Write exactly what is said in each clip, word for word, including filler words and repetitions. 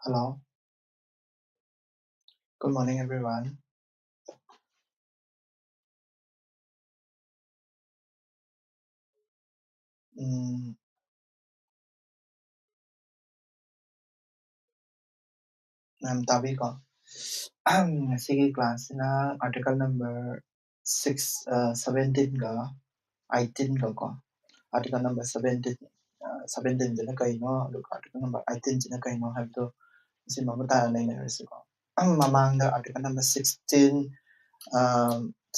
Hello. Good morning, everyone. ꯎꯝ, ꯃꯌꯥꯝ ꯇꯥꯕꯤꯀꯣ? ꯉꯁꯤꯒꯤ class ꯁꯤꯅ article number six, ꯑ, seventeen ꯒ eighteen ꯒ ꯀꯣ, article number seventeen, ꯑ, seventeen ꯁꯤꯅ ꯀꯩꯅꯣ, ꯑꯗꯨꯒ article number eighteen ꯁꯤꯅ ꯀꯩꯅꯣ ꯍꯥꯏꯕꯗꯣ ꯁꯤ ꯃꯃꯨꯠ ꯇꯥꯅ ꯅꯩꯅꯔꯁꯤꯀꯣ꯫ ꯃꯃꯥꯡꯗ article number sixteen, ꯑ,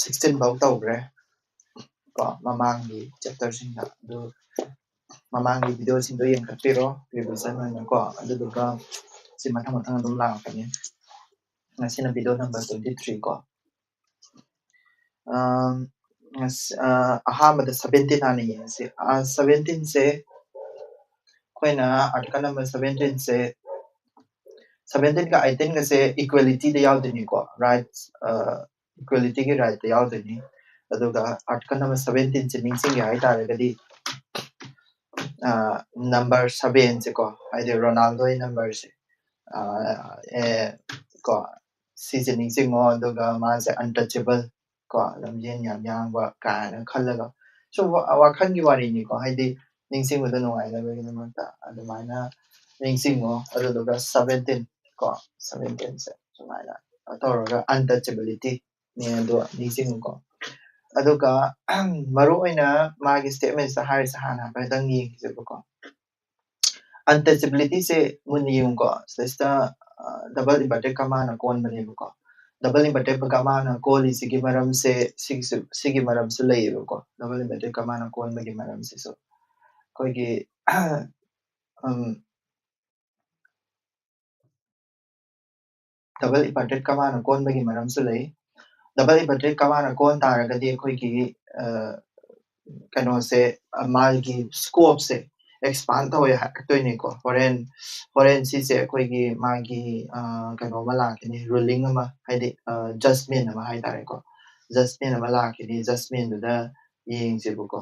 sixteen ꯐꯥꯎ ꯇꯧꯈ꯭ꯔꯦ ꯀꯣ, ꯃꯃꯥꯡꯒꯤ chapter ꯁꯤꯡꯗ꯫ ꯑꯗꯨ ꯃꯃꯥꯡꯒꯤ video ꯁꯤꯡꯗꯣ ꯌꯦꯡꯈꯠꯄꯤꯔꯣ, revision ꯑꯣꯏꯅꯀꯣ꯫ ꯑꯗꯨꯗꯨꯒ ꯁꯤ ꯃꯊꯪ ꯃꯊꯪ ꯑꯗꯨꯝ ꯂꯥꯛꯀꯅꯤ꯫ ꯉꯁꯤꯅ video number twenty three ꯀꯣ꯫ ꯑꯝ, ꯑꯁ, ꯑ, ꯑꯍꯥꯟꯕꯗ seventeen ꯍꯥꯟꯅ ꯌꯦꯡꯉꯁꯤ꯫ ꯑ, seventeen ꯁꯦ ꯑꯩꯈꯣꯏꯅ article number seventeen ꯁꯦ, seventeen ꯒ eighteen ꯒꯁꯦ equality ꯗ ꯌꯥꯎꯗꯣꯏꯅꯤꯀꯣ, rights, ꯑ, equality ꯒꯤ right ꯇ ꯌꯥꯎꯗꯣꯏꯅꯤ꯫ ꯑꯗꯨꯒ article number seventeen ꯁꯦ ꯅꯤꯡꯁꯤꯡꯒꯦ ꯍꯥꯏꯇꯥꯔꯒꯗꯤ, ꯑ, number seven ꯁꯦꯀꯣ, ꯍꯥꯏꯗꯤ ꯔꯣꯅꯥꯜꯗꯣꯒꯤ number ꯁꯦ, ꯑ, ꯑꯦ, ꯀꯣ, ꯁꯤꯁꯦ ꯅꯤꯡꯁꯤꯡꯉꯣ, ꯑꯗꯨꯒ ꯃꯥꯁꯦ untouchable ꯀꯣ, ꯂꯝꯖꯦꯟ ꯌꯥꯝ ꯌꯥꯡꯕ ꯀꯥꯏꯅ ꯈꯜꯂꯒ ꯁꯨꯝ ꯋꯥ-, ꯋꯥꯈꯜꯒꯤ ꯋꯥꯔꯤꯅꯤꯀꯣ, ꯍꯥꯏꯗꯤ ꯅꯤꯡꯁꯤꯡꯕꯗ ꯅꯨꯡꯉꯥꯏꯅꯕꯒꯤꯗꯃꯛꯇ ꯑꯗꯨꯃꯥꯏꯅ ꯅꯤꯡꯁꯤꯡꯉꯣ꯫ ꯑꯗꯨꯗꯨꯒ seventeen ꯀꯣ, seventeen ꯁꯦ ꯁꯨꯃꯥꯏꯅ ꯇꯧꯔꯒ untouchability ꯅꯦ ꯑꯗꯣ ꯅꯤꯡꯁꯤꯡꯉꯨꯀꯣ꯫ ꯑꯗꯨꯒ ꯃꯔꯨ ꯑꯣꯏꯅ ꯃꯥꯒꯤ statement ꯁꯤꯗ ꯍꯥꯏꯔꯤꯁꯦ ꯍꯥꯟꯅ ꯍꯥꯏꯐꯦꯠꯇꯪ ꯌꯦꯡꯈꯤꯁꯦꯕꯀꯣ꯫ Untouchability ꯁꯦ ꯃꯨꯟꯅ ꯌꯦꯡꯉꯨꯀꯣ꯫ ꯁꯤꯗꯩꯁꯤꯗ, ꯑ, double inverted comma ꯅ ꯀꯣꯟꯕꯅꯦꯕꯀꯣ꯫ Double inverted comma ꯅ ꯀꯣꯜꯂꯤꯁꯤꯒꯤ ꯃꯔꯝꯁꯦ ꯁꯤꯒꯤꯁꯨ, ꯁꯤꯒꯤ ꯃꯔꯝꯁꯨ ꯂꯩꯌꯦꯕꯀꯣ꯫ Double inverted comma ꯅ ꯀꯣꯟꯕꯒꯤ ꯃꯔꯝꯁꯤꯁꯨ ꯑꯩꯈꯣꯏꯒꯤ, ꯎꯝ, double inverted comma ꯅ ꯀꯣꯟꯕꯒꯤ ꯃꯔꯝꯁꯨ ꯂꯩ꯫ Double inverted comma ꯅ ꯀꯣꯟ ꯇꯥꯔꯒꯗꯤ ꯑꯩꯈꯣꯏꯒꯤ, ꯑ, ꯀꯩꯅꯣꯁꯦ, ꯑ, ꯃꯥꯒꯤ scope ꯁꯦ expand ꯇꯧꯋꯦ ꯍꯥꯏꯔꯛꯇꯣꯏꯅꯤꯀꯣ꯫ ꯍꯣꯔꯦꯟ, ꯍꯣꯔꯦꯟ ꯁꯤꯁꯦ ꯑꯩꯈꯣꯏꯒꯤ ꯃꯥꯒꯤ, ꯑ, ꯀꯩꯅꯣ ꯑꯃ ꯂꯥꯛꯀꯅꯤ, ruling ꯑꯃ, ꯍꯥꯏꯗꯤ, ꯑ, judgment ꯑꯃ ꯍꯥꯏꯇꯥꯔꯦꯀꯣ꯫ Judgment ꯑꯃ ꯂꯥꯛꯀꯅꯤ, judgment ꯗꯨꯗ ꯌꯦꯡꯁꯦꯕꯀꯣ꯫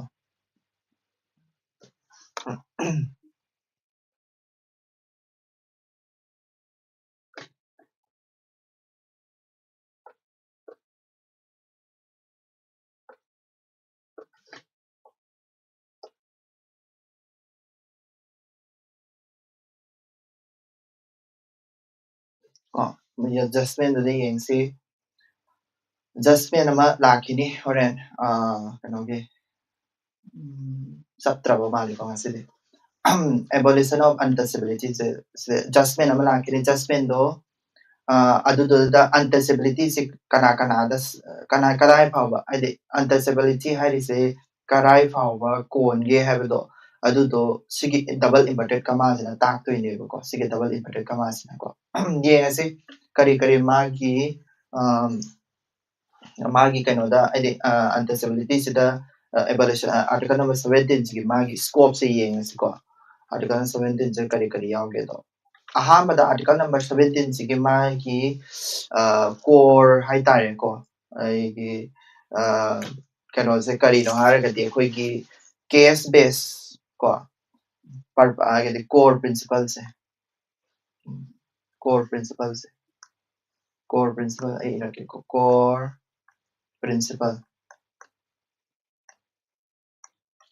ꯀꯣ, judgment ꯗꯨꯗ ꯌꯦꯡꯁꯤ꯫ Judgment ꯑꯃ ꯂꯥꯛꯈꯤꯅꯤ ꯍꯣꯔꯦꯟ꯫ ꯑ, ꯀꯩꯅꯣꯒꯤ, ꯎꯝ, ꯆꯠꯇ꯭ꯔꯕ ꯃꯥꯜꯂꯤꯀꯣ ꯉꯁꯤꯗꯤ꯫ Abolition of untouchability ꯁꯦ, ꯁꯤꯗ judgment ꯑꯃ ꯂꯥꯛꯈꯤꯅꯤ꯫ Judgment ꯗꯣ, ꯑ, ꯑꯗꯨꯗꯨꯗ untouchability ꯁꯦ ꯀꯅꯥ ꯀꯅꯥꯗ ꯁ-, ꯀꯅꯥ, ꯀꯗꯥꯏ ꯐꯥꯎꯕ, ꯍꯥꯏꯗꯤ untouchability ꯍꯥꯏꯔꯤꯁꯦ ꯀꯔꯥꯏ ꯐꯥꯎꯕ ꯀꯣꯟꯒꯦ ꯍꯥꯏꯕꯗꯣ, ꯑꯗꯨꯗꯣ ꯁꯤꯒꯤ double inverted comma ꯁꯤꯅ ꯇꯥꯛꯇꯣꯏꯅꯦꯕꯀꯣ, ꯁꯤꯒꯤ double inverted comma ꯁꯤꯅꯀꯣ꯫ ꯌꯦꯡꯉꯁꯤ ꯀꯔꯤ ꯀꯔꯤ ꯃꯥꯒꯤ, ꯑꯝ, ꯃꯥꯒꯤ ꯀꯩꯅꯣꯗ, ꯍꯥꯏꯗꯤ, ꯑ, untouchability ꯁꯤꯗ, ꯑ, abolition, ꯑ, article number seventeen ꯁꯤꯒꯤ ꯃꯥꯒꯤ scope ꯁꯦ ꯌꯦꯡꯉꯁꯤꯀꯣ꯫ Article seventeen ꯁꯦ ꯀꯔꯤ ꯀꯔꯤ ꯌꯥꯎꯒꯦꯗꯣ꯫ ꯑꯍꯥꯟꯕꯗ article number seventeen ꯁꯤꯒꯤ ꯃꯥꯒꯤ, ꯑ, core ꯍꯥꯏꯇꯥꯔꯦꯀꯣ, ꯑꯩꯒꯤ, ꯑ, ꯀꯩꯅꯣꯁꯦ ꯀꯔꯤꯅꯣ ꯍꯥꯏꯔꯒꯗꯤ ꯑꯩꯈꯣꯏꯒꯤ case base ꯀꯣ, per-, ꯍꯥꯏꯗꯤ core principle ꯁꯦ, core principle ꯁꯦ, core principle ꯑꯩ ꯏꯔꯛꯀꯦꯀꯣ, core principle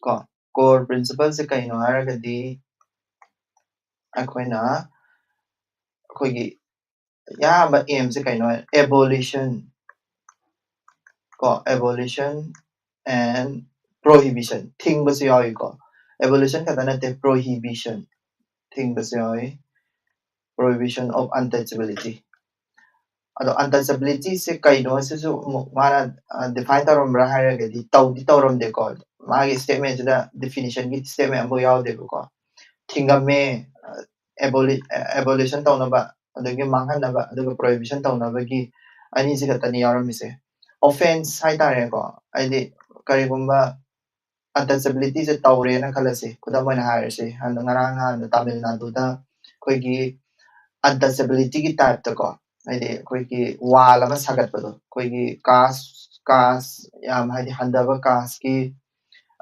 ꯀꯣ, core principle ꯁꯦ ꯀꯩꯅꯣ ꯍꯥꯏꯔꯒꯗꯤ ꯑꯩꯈꯣꯏꯅ, ꯑꯩꯈꯣꯏꯒꯤ ꯑꯌꯥꯝꯕ aim ꯁꯦ ꯀꯩꯅꯣ ꯍꯥꯏ, abolition ꯀꯣ, abolition and prohibition, ꯊꯤꯡꯕꯁꯨ ꯌꯥꯎꯏꯀꯣ꯫ Abolition ꯈꯛꯇ ꯅꯠꯇꯦ, prohibition, ꯊꯤꯡꯕꯁꯨ ꯌꯥꯎꯏ, prohibition of untouchability꯫ ꯑꯗꯣ untouchability ꯁꯦ ꯀꯩꯅꯣ ꯁꯤꯁꯨ ꯑꯃꯨꯛ ꯃꯥꯅ, ꯑ, define ꯇꯧꯔꯝꯕ꯭ꯔꯥ ꯍꯥꯏꯔꯒꯗꯤ ꯇꯧꯗꯤ ꯇꯧꯔꯝꯗꯦꯀꯣ꯫ ꯃꯥꯒꯤ statement ꯁꯤꯗ definition ꯒꯤ statement ꯑꯃꯐꯥꯎ ꯌꯥꯎꯗꯦꯕꯀꯣ꯫ ꯊꯤꯡꯉꯝꯃꯦ, ꯑ, aboli-, ꯑ, abolition ꯇꯧꯅꯕ, ꯑꯗꯒꯤ ꯃꯥꯡꯍꯟꯅꯕ, ꯑꯗꯨꯒ prohibition ꯇꯧꯅꯕꯒꯤ ꯑꯅꯤꯁꯤ ꯈꯛꯇꯅꯤ ꯌꯥꯎꯔꯝꯃꯤꯁꯦ꯫ Offence ꯍꯥꯏꯇꯥꯔꯦꯀꯣ, ꯍꯥꯏꯗꯤ ꯀꯔꯤꯒꯨꯝꯕ untouchability ꯁꯦ ꯇꯧꯔꯦꯅ ꯈꯜꯂꯁꯤ, ꯈꯨꯗꯝ ꯑꯣꯏꯅ ꯍꯥꯏꯔꯁꯤ, ꯍꯟꯗꯛ ꯉꯔꯥꯡ ꯅꯍꯥꯟꯗ ꯇꯥꯃꯤꯜ ꯅꯥꯗꯨꯗ ꯑꯩꯈꯣꯏꯒꯤ untouchability ꯒꯤ type ꯇꯀꯣ, ꯍꯥꯏꯗꯤ ꯑꯩꯈꯣꯏꯒꯤ wall ꯑꯃ ꯁꯥꯒꯠꯄꯗꯣ, ꯑꯩꯈꯣꯏꯒꯤ caste, caste ꯌꯥꯝ ꯍꯥꯏꯗꯤ ꯍꯟꯊꯕ caste ꯀꯤ,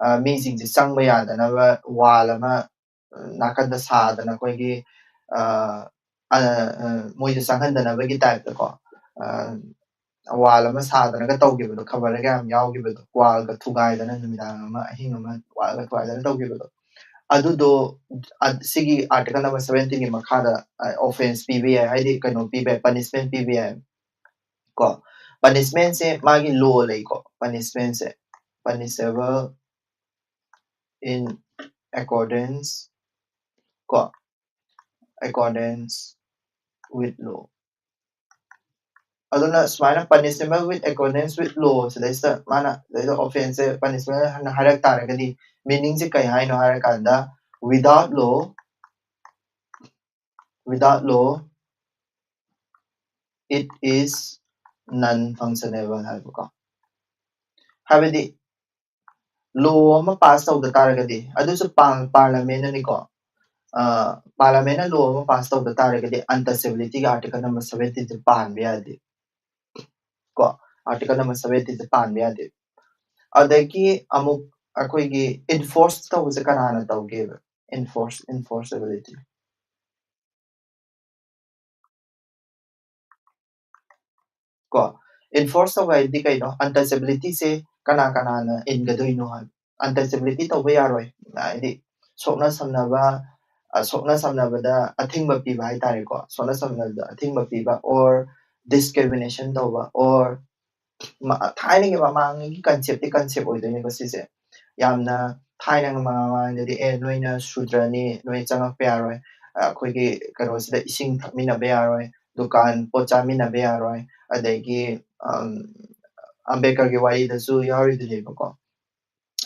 ꯑ, ꯃꯤꯁꯤꯡꯁꯦ ꯆꯪꯕ ꯌꯥꯗꯅꯕ wall ꯑꯃ, ꯑ, ꯅꯥꯀꯟꯗ ꯁꯥꯗꯅ ꯑꯩꯈꯣꯏꯒꯤ, ꯑ, ꯑ, ꯑ, ꯃꯣꯏꯁꯦ ꯆꯪꯍꯟꯗꯅꯕꯒꯤ type ꯇꯀꯣ, ꯑ, wall ꯑꯃ ꯁꯥꯗꯅꯒ ꯇꯧꯈꯤꯕꯗꯣ, ꯈꯕꯔꯗꯒ ꯌꯥꯝ ꯌꯥꯎꯈꯤꯕꯗꯣ, wall ꯒ ꯊꯨꯒꯥꯏꯗꯅ ꯅꯨꯃꯤꯗꯥꯡ ꯑꯃ ꯑꯍꯤꯡ ꯑꯃ wall ꯒ ꯊꯨꯒꯥꯏꯗꯅ ꯇꯧꯈꯤꯕꯗꯣ꯫ ꯑꯗꯨꯗꯣ, ꯑ, ꯁꯤꯒꯤ article number seventeenꯒꯤ ꯃꯈꯥꯗ, ꯑ, offence ꯄꯤꯕ ꯌꯥꯏ, ꯍꯥꯏꯗꯤ ꯀꯩꯅꯣ ꯄꯤꯕ ꯌꯥꯏ, punishment ꯄꯤꯕ ꯌꯥꯏ꯫ ꯀꯣ, punishmentꯁꯦ ꯃꯥꯒꯤ law ꯂꯩꯀꯣ, punishmentꯁꯦ, punishable in accordance, ꯀꯣ, accordance with law꯫ ꯑꯗꯨꯅ ꯁꯨꯃꯥꯏꯅ punishable with accordance with law ꯁꯤꯗꯩꯁꯤꯗ ꯃꯥꯅ ꯁꯤꯗꯩꯗ offenceꯁꯦ punishable ꯍꯥꯏꯅ ꯍꯥꯏꯔꯛ ꯇꯥꯔꯒꯗꯤ meaningꯁꯦ ꯀꯩ ꯍꯥꯏꯅꯣ ꯍꯥꯏꯔꯀꯥꯟꯗ, without law, without law it is non functionable ꯍꯥꯏꯕꯀꯣ꯫ ꯍꯥꯏꯕꯗꯤ law ꯑꯃ pass ꯇꯧꯗ ꯇꯥꯔꯒꯗꯤ, ꯑꯗꯨꯁꯨ parliamentꯅꯅꯤꯀꯣ, parliamentꯅ law ꯑꯃ pass ꯇꯧꯗ ꯇꯥꯔꯒꯗꯤ untouchabilityꯒꯤ article number seventeenꯁꯦ ꯄꯥꯟꯕ ꯌꯥꯗꯦ꯫ ꯀꯣ, article number seventeenꯁꯦ ꯄꯥꯟꯕ ꯌꯥꯗꯦ꯫ ꯑꯗꯒꯤ ꯑꯃꯨꯛ ꯑꯩꯈꯣꯏꯒꯤ enforce ꯇꯧꯕꯁꯦ ꯀꯅꯥꯅ ꯇꯧꯒꯦꯕ? Enforce, enforceability꯫ ꯀꯣ, enforce ꯇꯧꯕ ꯍꯥꯏꯗꯤ ꯀꯩꯅꯣ? Untouchabilityꯁꯦ ꯀꯅꯥ ꯀꯅꯥꯅ ꯏꯟꯒꯗꯣꯏꯅꯣ ꯍꯥꯏꯕ꯫ Untouchability ꯇꯧꯕ ꯌꯥꯔꯣꯏ꯫ ꯍꯥꯏꯗꯤ ꯁꯣꯛꯅ ꯁꯝꯅꯕ, ꯑ, ꯁꯣꯛꯅ ꯁꯝꯅꯕꯗ ꯑꯊꯤꯡꯕ ꯄꯤꯕ ꯍꯥꯏꯇꯥꯔꯦꯀꯣ꯫ ꯁꯣꯛꯅ ꯁꯝꯅꯕꯗ ꯑꯊꯤꯡꯕ ꯄꯤꯕ, or discrimination ꯇꯧꯕ, or ꯃ-, ꯊꯥꯏꯅꯒꯤ ꯃꯃꯥꯡꯒꯤ conceptꯇꯤ concept ꯑꯣꯏꯗꯣꯏꯅꯦꯕ ꯁꯤꯁꯦ꯫ ꯌꯥꯝꯅ ꯊꯥꯏꯅ ꯃꯃꯥꯡꯗꯗꯤ, "ꯑꯦ, ꯅꯣꯏꯅ ꯁꯨꯗ꯭ꯔꯅꯤ, ꯅꯣꯏ ꯆꯪꯉꯛꯄ ꯌꯥꯔꯣꯏ, ꯑ, ꯑꯩꯈꯣꯏꯒꯤ ꯀꯩꯅꯣꯁꯤꯗ ꯏꯁꯤꯡ ꯊꯛꯃꯤꯟꯅꯕ ꯌꯥꯔꯣꯏ, ꯗꯨꯀꯥꯟ ꯄꯣꯠ ꯆꯥꯃꯤꯟꯅꯕ ꯌꯥꯔꯣꯏ", ꯑꯗꯒꯤ, ꯑꯝ, ꯑꯝꯕꯦꯗꯀꯔꯒꯤ ꯋꯥꯔꯤꯗꯁꯨ ꯌꯥꯎꯔꯤꯗꯨꯅꯦꯕꯀꯣ꯫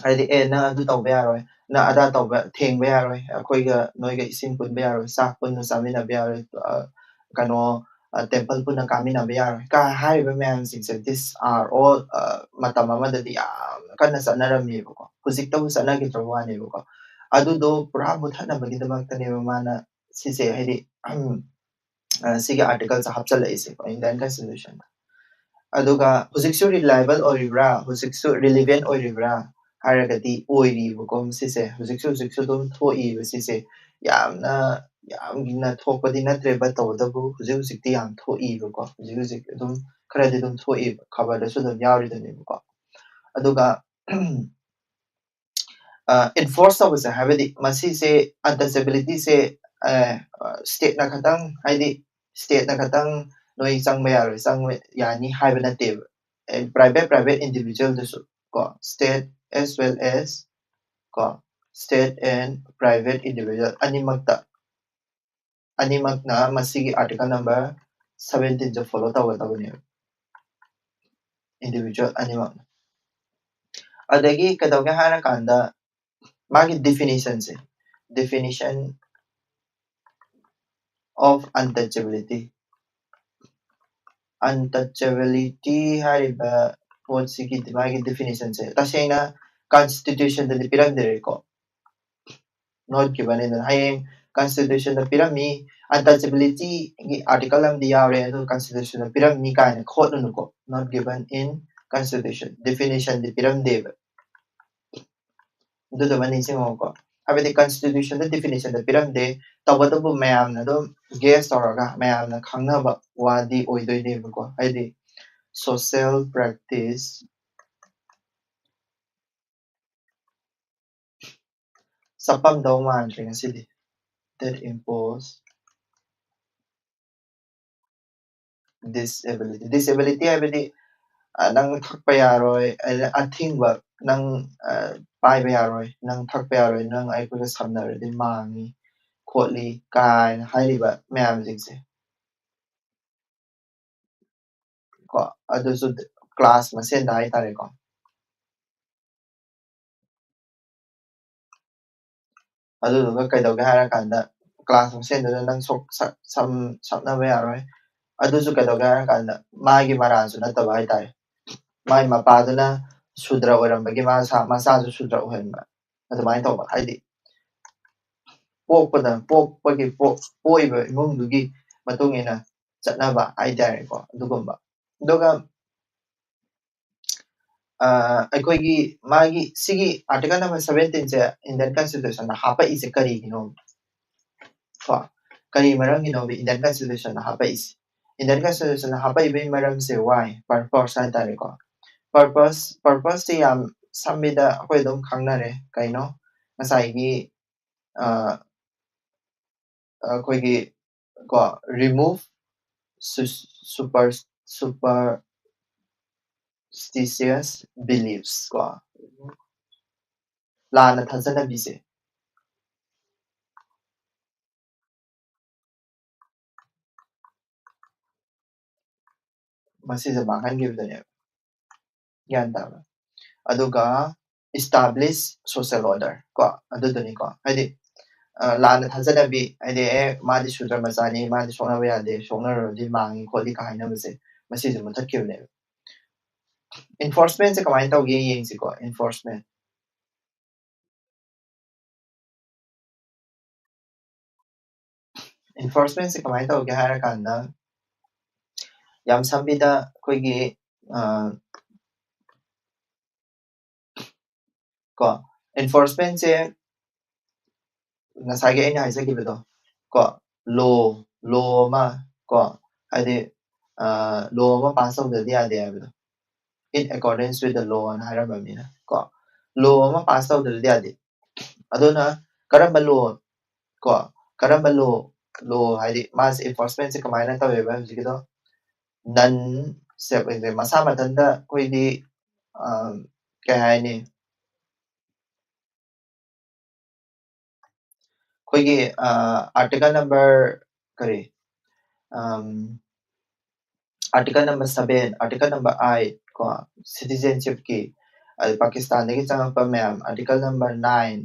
ꯍꯥꯏꯗꯤ, "ꯑꯦ, ꯅꯪ ꯑꯗꯨ ꯇꯧꯕ ꯌꯥꯔꯣꯏ, ꯅꯪ ꯑꯗꯥ ꯇꯧꯕ, ꯊꯦꯡꯕ ꯌꯥꯔꯣꯏ, ꯑꯩꯈꯣꯏꯒ ꯅꯣꯏꯒ ꯏꯁꯤꯡ ꯄꯨꯟꯕ ꯌꯥꯔꯣꯏ, ꯆꯥꯛ ꯄꯨꯟꯅ ꯆꯥꯃꯤꯟꯅꯕ ꯌꯥꯔꯣꯏ, ꯑ, ꯀꯩꯅꯣ, ꯑ, temple ꯄꯨꯟꯅ ꯀꯥꯃꯤꯟꯅꯕ ꯌꯥꯔꯣꯏ" ꯀꯥꯏ ꯍꯥꯏꯔꯤꯕ ꯃꯌꯥꯝꯁꯤꯡꯁꯦ, these are all, ꯑ, ꯃꯇꯝ ꯑꯃꯗꯗꯤ ꯌꯥꯝ ꯀꯟꯅ ꯆꯠꯅꯔꯝꯃꯦꯕꯀꯣ꯫ ꯍꯧꯖꯤꯛꯇꯕꯨ ꯆꯠꯅꯈꯤꯗ꯭ꯔꯕ ꯋꯥꯅꯦꯕꯀꯣ꯫ ꯑꯗꯨꯗꯣ ꯄꯨꯔꯥ ꯃꯨꯊꯠꯅꯕꯒꯤꯗꯃꯛꯇꯅꯦꯕ ꯃꯥꯅ ꯁꯤꯁꯦ, ꯍꯥꯏꯗꯤ, ꯑ, ꯁꯤꯒꯤ articleꯁꯦ ꯍꯥꯞꯆꯤꯜꯂꯛꯏꯁꯦꯀꯣ, Indian Constitutionꯗ꯫ ꯑꯗꯨꯒ ꯍꯧꯖꯤꯛꯁꯨ reliable ꯑꯣꯏꯔꯤꯕ꯭ꯔꯥ, ꯍꯧꯖꯤꯛꯁꯨ relevant ꯑꯣꯏꯔꯤꯕ꯭ꯔꯥ ꯍꯥꯏꯔꯒꯗꯤ ꯑꯣꯏꯔꯤꯕꯀꯣ ꯁꯤꯁꯦ꯫ ꯍꯧꯖꯤꯛꯁꯨ, ꯍꯧꯖꯤꯛꯁꯨ ꯑꯗꯨꯝ ꯊꯣꯛꯏꯕ ꯁꯤꯁꯦ꯫ ꯌꯥꯝꯅ, ꯌꯥꯝꯅ ꯊꯣꯛꯄꯗꯤ ꯅꯠꯇ꯭ꯔꯦꯕ, ꯇꯧꯕꯇꯕꯨ ꯍꯧꯖꯤꯛ ꯍꯧꯖꯤꯛꯇꯤ ꯌꯥꯝ ꯊꯣꯛꯏꯕꯀꯣ꯫ ꯍꯧꯖꯤꯛ ꯍꯧꯖꯤꯛ ꯑꯗꯨꯝ ꯈꯔꯗꯤ ꯑꯗꯨꯝ ꯊꯣꯛꯏꯕ, ꯈꯕꯔꯗꯁꯨ ꯑꯗꯨꯝ ꯌꯥꯎꯔꯤꯗꯨꯅꯦꯕꯀꯣ꯫ ꯑꯗꯨꯒ, ꯏꯟꯐꯣꯔꯁ ꯇꯧꯕꯁꯦ, ꯍꯥꯏꯕꯗꯤ ꯃꯁꯤꯁꯦ, ꯑꯟꯇꯆꯦꯕꯤꯂꯤꯇꯤꯁꯦ ꯁ꯭ꯇꯦꯠꯅ ꯈꯛꯇꯪ, ꯍꯥꯏꯗꯤ ꯁ꯭ꯇꯦꯠꯅ ꯈꯛꯇꯪ ꯅꯣꯏ ꯆꯪꯕ ꯌꯥꯔꯣꯏ, ꯆꯪꯕ ꯌꯥꯅꯤ ꯍꯥꯏꯕ ꯅꯠꯇꯦꯕ꯫ ꯄ꯭ꯔꯥꯏꯚꯦꯠ ꯄ꯭ꯔꯥꯏꯚꯦꯠ ꯏꯟꯗꯤꯕꯤꯖꯨꯋꯦꯜꯗꯁꯨ ꯀꯣ, state as well as ꯀꯣ, state and private individual ꯑꯅꯤꯃꯛꯇ, ꯑꯅꯤꯃꯛꯅ ꯃꯁꯤꯒꯤ ꯑꯥꯔꯇꯤꯀꯜ ꯅꯝꯕꯔ ꯁꯕꯦꯟꯇꯤꯟꯁꯦ ꯐꯣꯂꯣ ꯇꯧꯒꯗꯕꯅꯦꯕ, ꯏꯟꯗꯤꯕꯤꯖꯨꯋꯦꯜ ꯑꯅꯤꯃꯛꯅ꯫ ꯑꯗꯒꯤ ꯀꯩꯗꯧꯒꯦ ꯍꯥꯏꯔꯀꯥꯟꯗ, ꯃꯥꯒꯤ ꯗꯤꯐꯤꯅꯤꯁꯟꯁꯦ, definition of untouchability, untouchability ꯍꯥꯏꯔꯤꯕ ꯄꯣꯠꯁꯤꯒꯤ ꯃꯥꯒꯤ ꯗꯤꯐꯤꯅꯤꯁꯟꯁꯦ ꯇꯁꯦꯡꯅ ꯀꯟꯁꯇꯤꯇ꯭ꯌꯨꯁꯟꯗꯗꯤ ꯄꯤꯔꯝꯗ꯭ꯔꯦꯀꯣ, not given in. ꯍꯌꯦꯡ ꯀꯟꯁꯇꯤꯇ꯭ꯌꯨꯁꯟꯗ ꯄꯤꯔꯝꯃꯤ, ꯑꯟꯇꯆꯦꯕꯤꯂꯤꯇꯤꯒꯤ ꯑꯥꯔꯇꯤꯀꯜ ꯑꯃꯗꯤ ꯌꯥꯎꯔꯦ, ꯑꯗꯨꯒ ꯀꯟꯁꯇꯤꯇ꯭ꯌꯨꯁꯟꯗ ꯄꯤꯔꯝꯃꯤ ꯀꯥꯏꯅ ꯈꯣꯠꯂꯨꯅꯨꯀꯣ, not given in constitution, ꯗꯤꯐꯤꯅꯤꯁꯟꯗꯤ ꯄꯤꯔꯝꯗꯦꯕ꯫ ꯑꯗꯨꯗꯨꯃ ꯅꯤꯡꯁꯤꯡꯉꯣꯀꯣ, ꯍꯥꯏꯕꯗꯤ ꯀꯟꯁꯇꯤꯇ꯭ꯌꯨꯁꯟꯗ ꯗꯤꯐꯤꯅꯤꯁꯟꯗ ꯄꯤꯔꯝꯗꯦ, ꯇꯧꯕꯇꯕꯨ ꯃꯌꯥꯝꯅ ꯑꯗꯨꯝ ꯒꯦꯁ ꯇꯧꯔꯒ ꯃꯌꯥꯝꯅ ꯈꯪꯅꯕ ꯋꯥꯗꯤ ꯑꯣꯏꯗꯣꯏꯅꯦꯕꯀꯣ, ꯍꯥꯏꯗꯤ social practice ꯆꯠꯐꯝꯗꯧ ꯃꯥꯟꯗ꯭ꯔꯦ ꯉꯁꯤꯗꯤ꯫ That impose disability, disability ꯍꯥꯏꯕꯗꯤ ꯅꯪ ꯊꯛꯄ ꯌꯥꯔꯣꯏ, ꯑꯊꯤꯡꯕ ꯅꯪ ꯄꯥꯏꯕ ꯌꯥꯔꯣꯏ, ꯅꯪ ꯊꯛꯄ ꯌꯥꯔꯣꯏ, ꯅꯪ ꯑꯩꯈꯣꯏꯒ ꯁꯝꯅꯔꯗꯤ ꯃꯥꯡꯉꯤ ꯈꯣꯠꯂꯤ ꯀꯥꯏꯅ ꯍꯥꯏꯔꯤꯕ ꯃꯌꯥꯝꯁꯤꯡꯁꯦ ꯀꯣ, ꯑꯗꯨꯁꯨ ꯀ꯭ꯂꯥꯁ ꯃꯁꯦꯟꯗ ꯍꯥꯏꯇꯥꯔꯦꯀꯣ꯫ ꯑꯗꯨꯗꯨꯒ ꯀꯩꯗꯧꯒꯦ ꯍꯥꯏꯔꯀꯥꯟꯗ ꯀ꯭ꯂꯥꯁ ꯃꯁꯦꯟꯗꯨꯗ ꯅꯪ ꯁꯣꯛ ꯁꯝꯅꯕ ꯌꯥꯔꯣꯏ꯫ ꯑꯗꯨꯁꯨ ꯀꯩꯗꯧꯒꯦ ꯍꯥꯏꯔꯀꯥꯟꯗ ꯃꯥꯒꯤ ꯃꯔꯥꯜꯁꯨ ꯅꯠꯇꯕ ꯍꯥꯏꯇꯥꯔꯦ, ꯃꯥꯒꯤ ꯃꯄꯥꯗꯨꯅ ꯁꯨꯗ꯭ꯔ ꯑꯣꯏꯔꯝꯕꯒꯤ ꯃꯥ ꯃꯆꯥꯁꯨ ꯁꯨꯗ꯭ꯔ ꯑꯣꯏꯍꯟꯕ, ꯑꯗꯨꯃꯥꯏꯅ ꯇꯧꯕ ꯍꯥꯏꯗꯤ ꯄꯣꯛꯄꯗ ꯄꯣꯛꯄꯒꯤ ꯄꯣꯛꯏꯕ ꯏꯃꯨꯡꯗꯨꯒꯤ ꯃꯇꯨꯡ ꯏꯟꯅ ꯆꯠꯅꯕ ꯍꯥꯏꯇꯥꯔꯦꯀꯣ, ꯑꯗꯨꯒꯨꯝꯕ꯫ ꯑꯗꯨꯒ ꯑꯩꯈꯣꯏꯒꯤ ꯃꯥꯒꯤ ꯁꯤꯒꯤ ꯑꯥꯔꯇꯤꯀꯜ ꯅꯝꯕꯔ ꯁꯕꯦꯟꯇꯤꯟꯁꯦ ꯏꯟꯗꯤꯌꯟ ꯀꯟꯁꯇꯤꯇ꯭ꯌꯨꯁꯟꯗ ꯍꯥꯞꯄꯛꯏꯁꯦ ꯀꯔꯤꯒꯤꯅꯣ ꯀꯣ? ꯀꯔꯤ ꯃꯔꯝꯒꯤꯅꯣꯕ ꯏꯟꯗꯤꯌꯟ ꯀꯟꯁꯇꯤꯇ꯭ꯌꯨꯁꯟꯗ ꯍꯥꯞꯄꯛꯏꯁꯦ? ꯏꯟꯗꯤꯌꯟ ꯀꯟꯁꯇꯤꯇ꯭ꯌꯨꯁꯟꯗ ꯍꯥꯞꯄꯛꯏꯕꯒꯤ ꯃꯔꯝꯁꯦ, ꯋꯥꯏ ꯄꯔꯄꯁ ꯍꯥꯏꯇꯥꯔꯦꯀꯣ꯫ ꯄꯔꯄꯁ ꯄꯔꯄꯁꯁꯦ ꯌꯥꯝ ꯁꯝꯕꯤꯗ ꯑꯩꯈꯣꯏ ꯑꯗꯨꯝ ꯈꯪꯅꯔꯦ꯫ ꯀꯩꯅꯣ? ꯉꯁꯥꯏꯒꯤ ꯑ, ꯑꯩꯈꯣꯏꯒꯤ ꯀꯣ, remove su- super superstitious beliefs ꯀꯣ, ꯂꯥꯟꯅ ꯊꯥꯖꯅꯕꯤꯁꯦ꯫ ꯃꯁꯤꯁꯦ ꯃꯥꯡꯍꯟꯈꯤꯕꯗꯨꯅꯦꯕ꯫ ꯒ꯭ꯌꯥꯟ ꯇꯥꯕ꯭ꯔꯥ? ꯑꯗꯨꯒ establish social order ꯀꯣ, ꯑꯗꯨꯗꯨꯅꯤꯀꯣ꯫ ꯍꯥꯏꯗꯤ ꯑ, ꯂꯥꯟꯅ ꯊꯥꯖꯅꯕꯤ, ꯍꯥꯏꯗꯤ ꯑꯦ, ꯃꯥꯗꯤ ꯁꯨꯗ꯭ꯔ ꯃꯆꯥꯅꯤ, ꯃꯥꯗꯤ ꯁꯣꯛꯅꯕ ꯌꯥꯗꯦ, ꯁꯣꯛꯅꯔꯨꯔꯗꯤ ꯃꯥꯡꯉꯤ ꯈꯣꯠꯂꯤ ꯀ ꯍꯥꯏꯅꯕꯁꯦ, ꯃꯁꯤꯁꯦ ꯃꯨꯊꯠꯈꯤꯕꯅꯦꯕ꯫ Enforcement ꯁꯦ ꯀꯃꯥꯏꯅ ꯇꯧꯒꯦ ꯌꯦꯡꯁꯤꯀꯣ꯫ Enforcement enforcement ꯁꯦ ꯀꯃꯥꯏꯅ ꯇꯧꯒꯦ ꯍꯥꯏꯔꯀꯥꯟꯗ, ꯌꯥꯝ ꯁꯝꯕꯤꯗ ꯑꯩꯈꯣꯏꯒꯤ ꯑ, ꯀꯣ, enforcement ꯁꯦ ꯉꯁꯥꯏꯒꯤ ꯑꯩꯅ ꯍꯥꯏꯖꯈꯤꯕꯗꯣ ꯀꯣ, law law ꯑꯃ ꯀꯣ, ꯍꯥꯏꯗꯤ law ꯑꯃ pass ꯇꯧꯗ꯭ꯔꯗꯤ ꯌꯥꯗꯦ ꯍꯥꯏꯕꯗꯣ, in accordance with the law ꯑꯅ ꯍꯥꯏꯔꯝꯃꯕꯅꯤꯅ ꯀꯣ, law ꯑꯃ pass ꯇꯧꯗ꯭ꯔꯗꯤ ꯌꯥꯗꯦ꯫ ꯑꯗꯨꯅ ꯀꯔꯝꯕ law ꯀꯣ, ꯀꯔꯝꯕ law law ꯍꯥꯏꯗꯤ ꯃꯥꯁꯦ enforcement ꯁꯦ ꯀꯃꯥꯏꯅ ꯇꯧꯋꯦꯕ ꯍꯧꯖꯤꯛꯀꯤꯗꯣ? Non self, ꯃꯁꯥ ꯃꯊꯟꯇ ꯑꯩꯈꯣꯏꯗꯤ ꯑ, ꯀꯩ ꯍꯥꯏꯅꯤ, ꯑꯩꯈꯣꯏꯒꯤ ꯑ, article number ꯀꯔꯤ ꯑꯝ, article number seven, article number eight ꯀꯣ, citizenship ꯀꯤ, ꯑꯗꯩ ꯄꯥꯀꯤꯁꯇꯥꯟꯗꯒꯤ ꯆꯪꯉꯛꯄ ꯃꯌꯥꯝ, article number nine,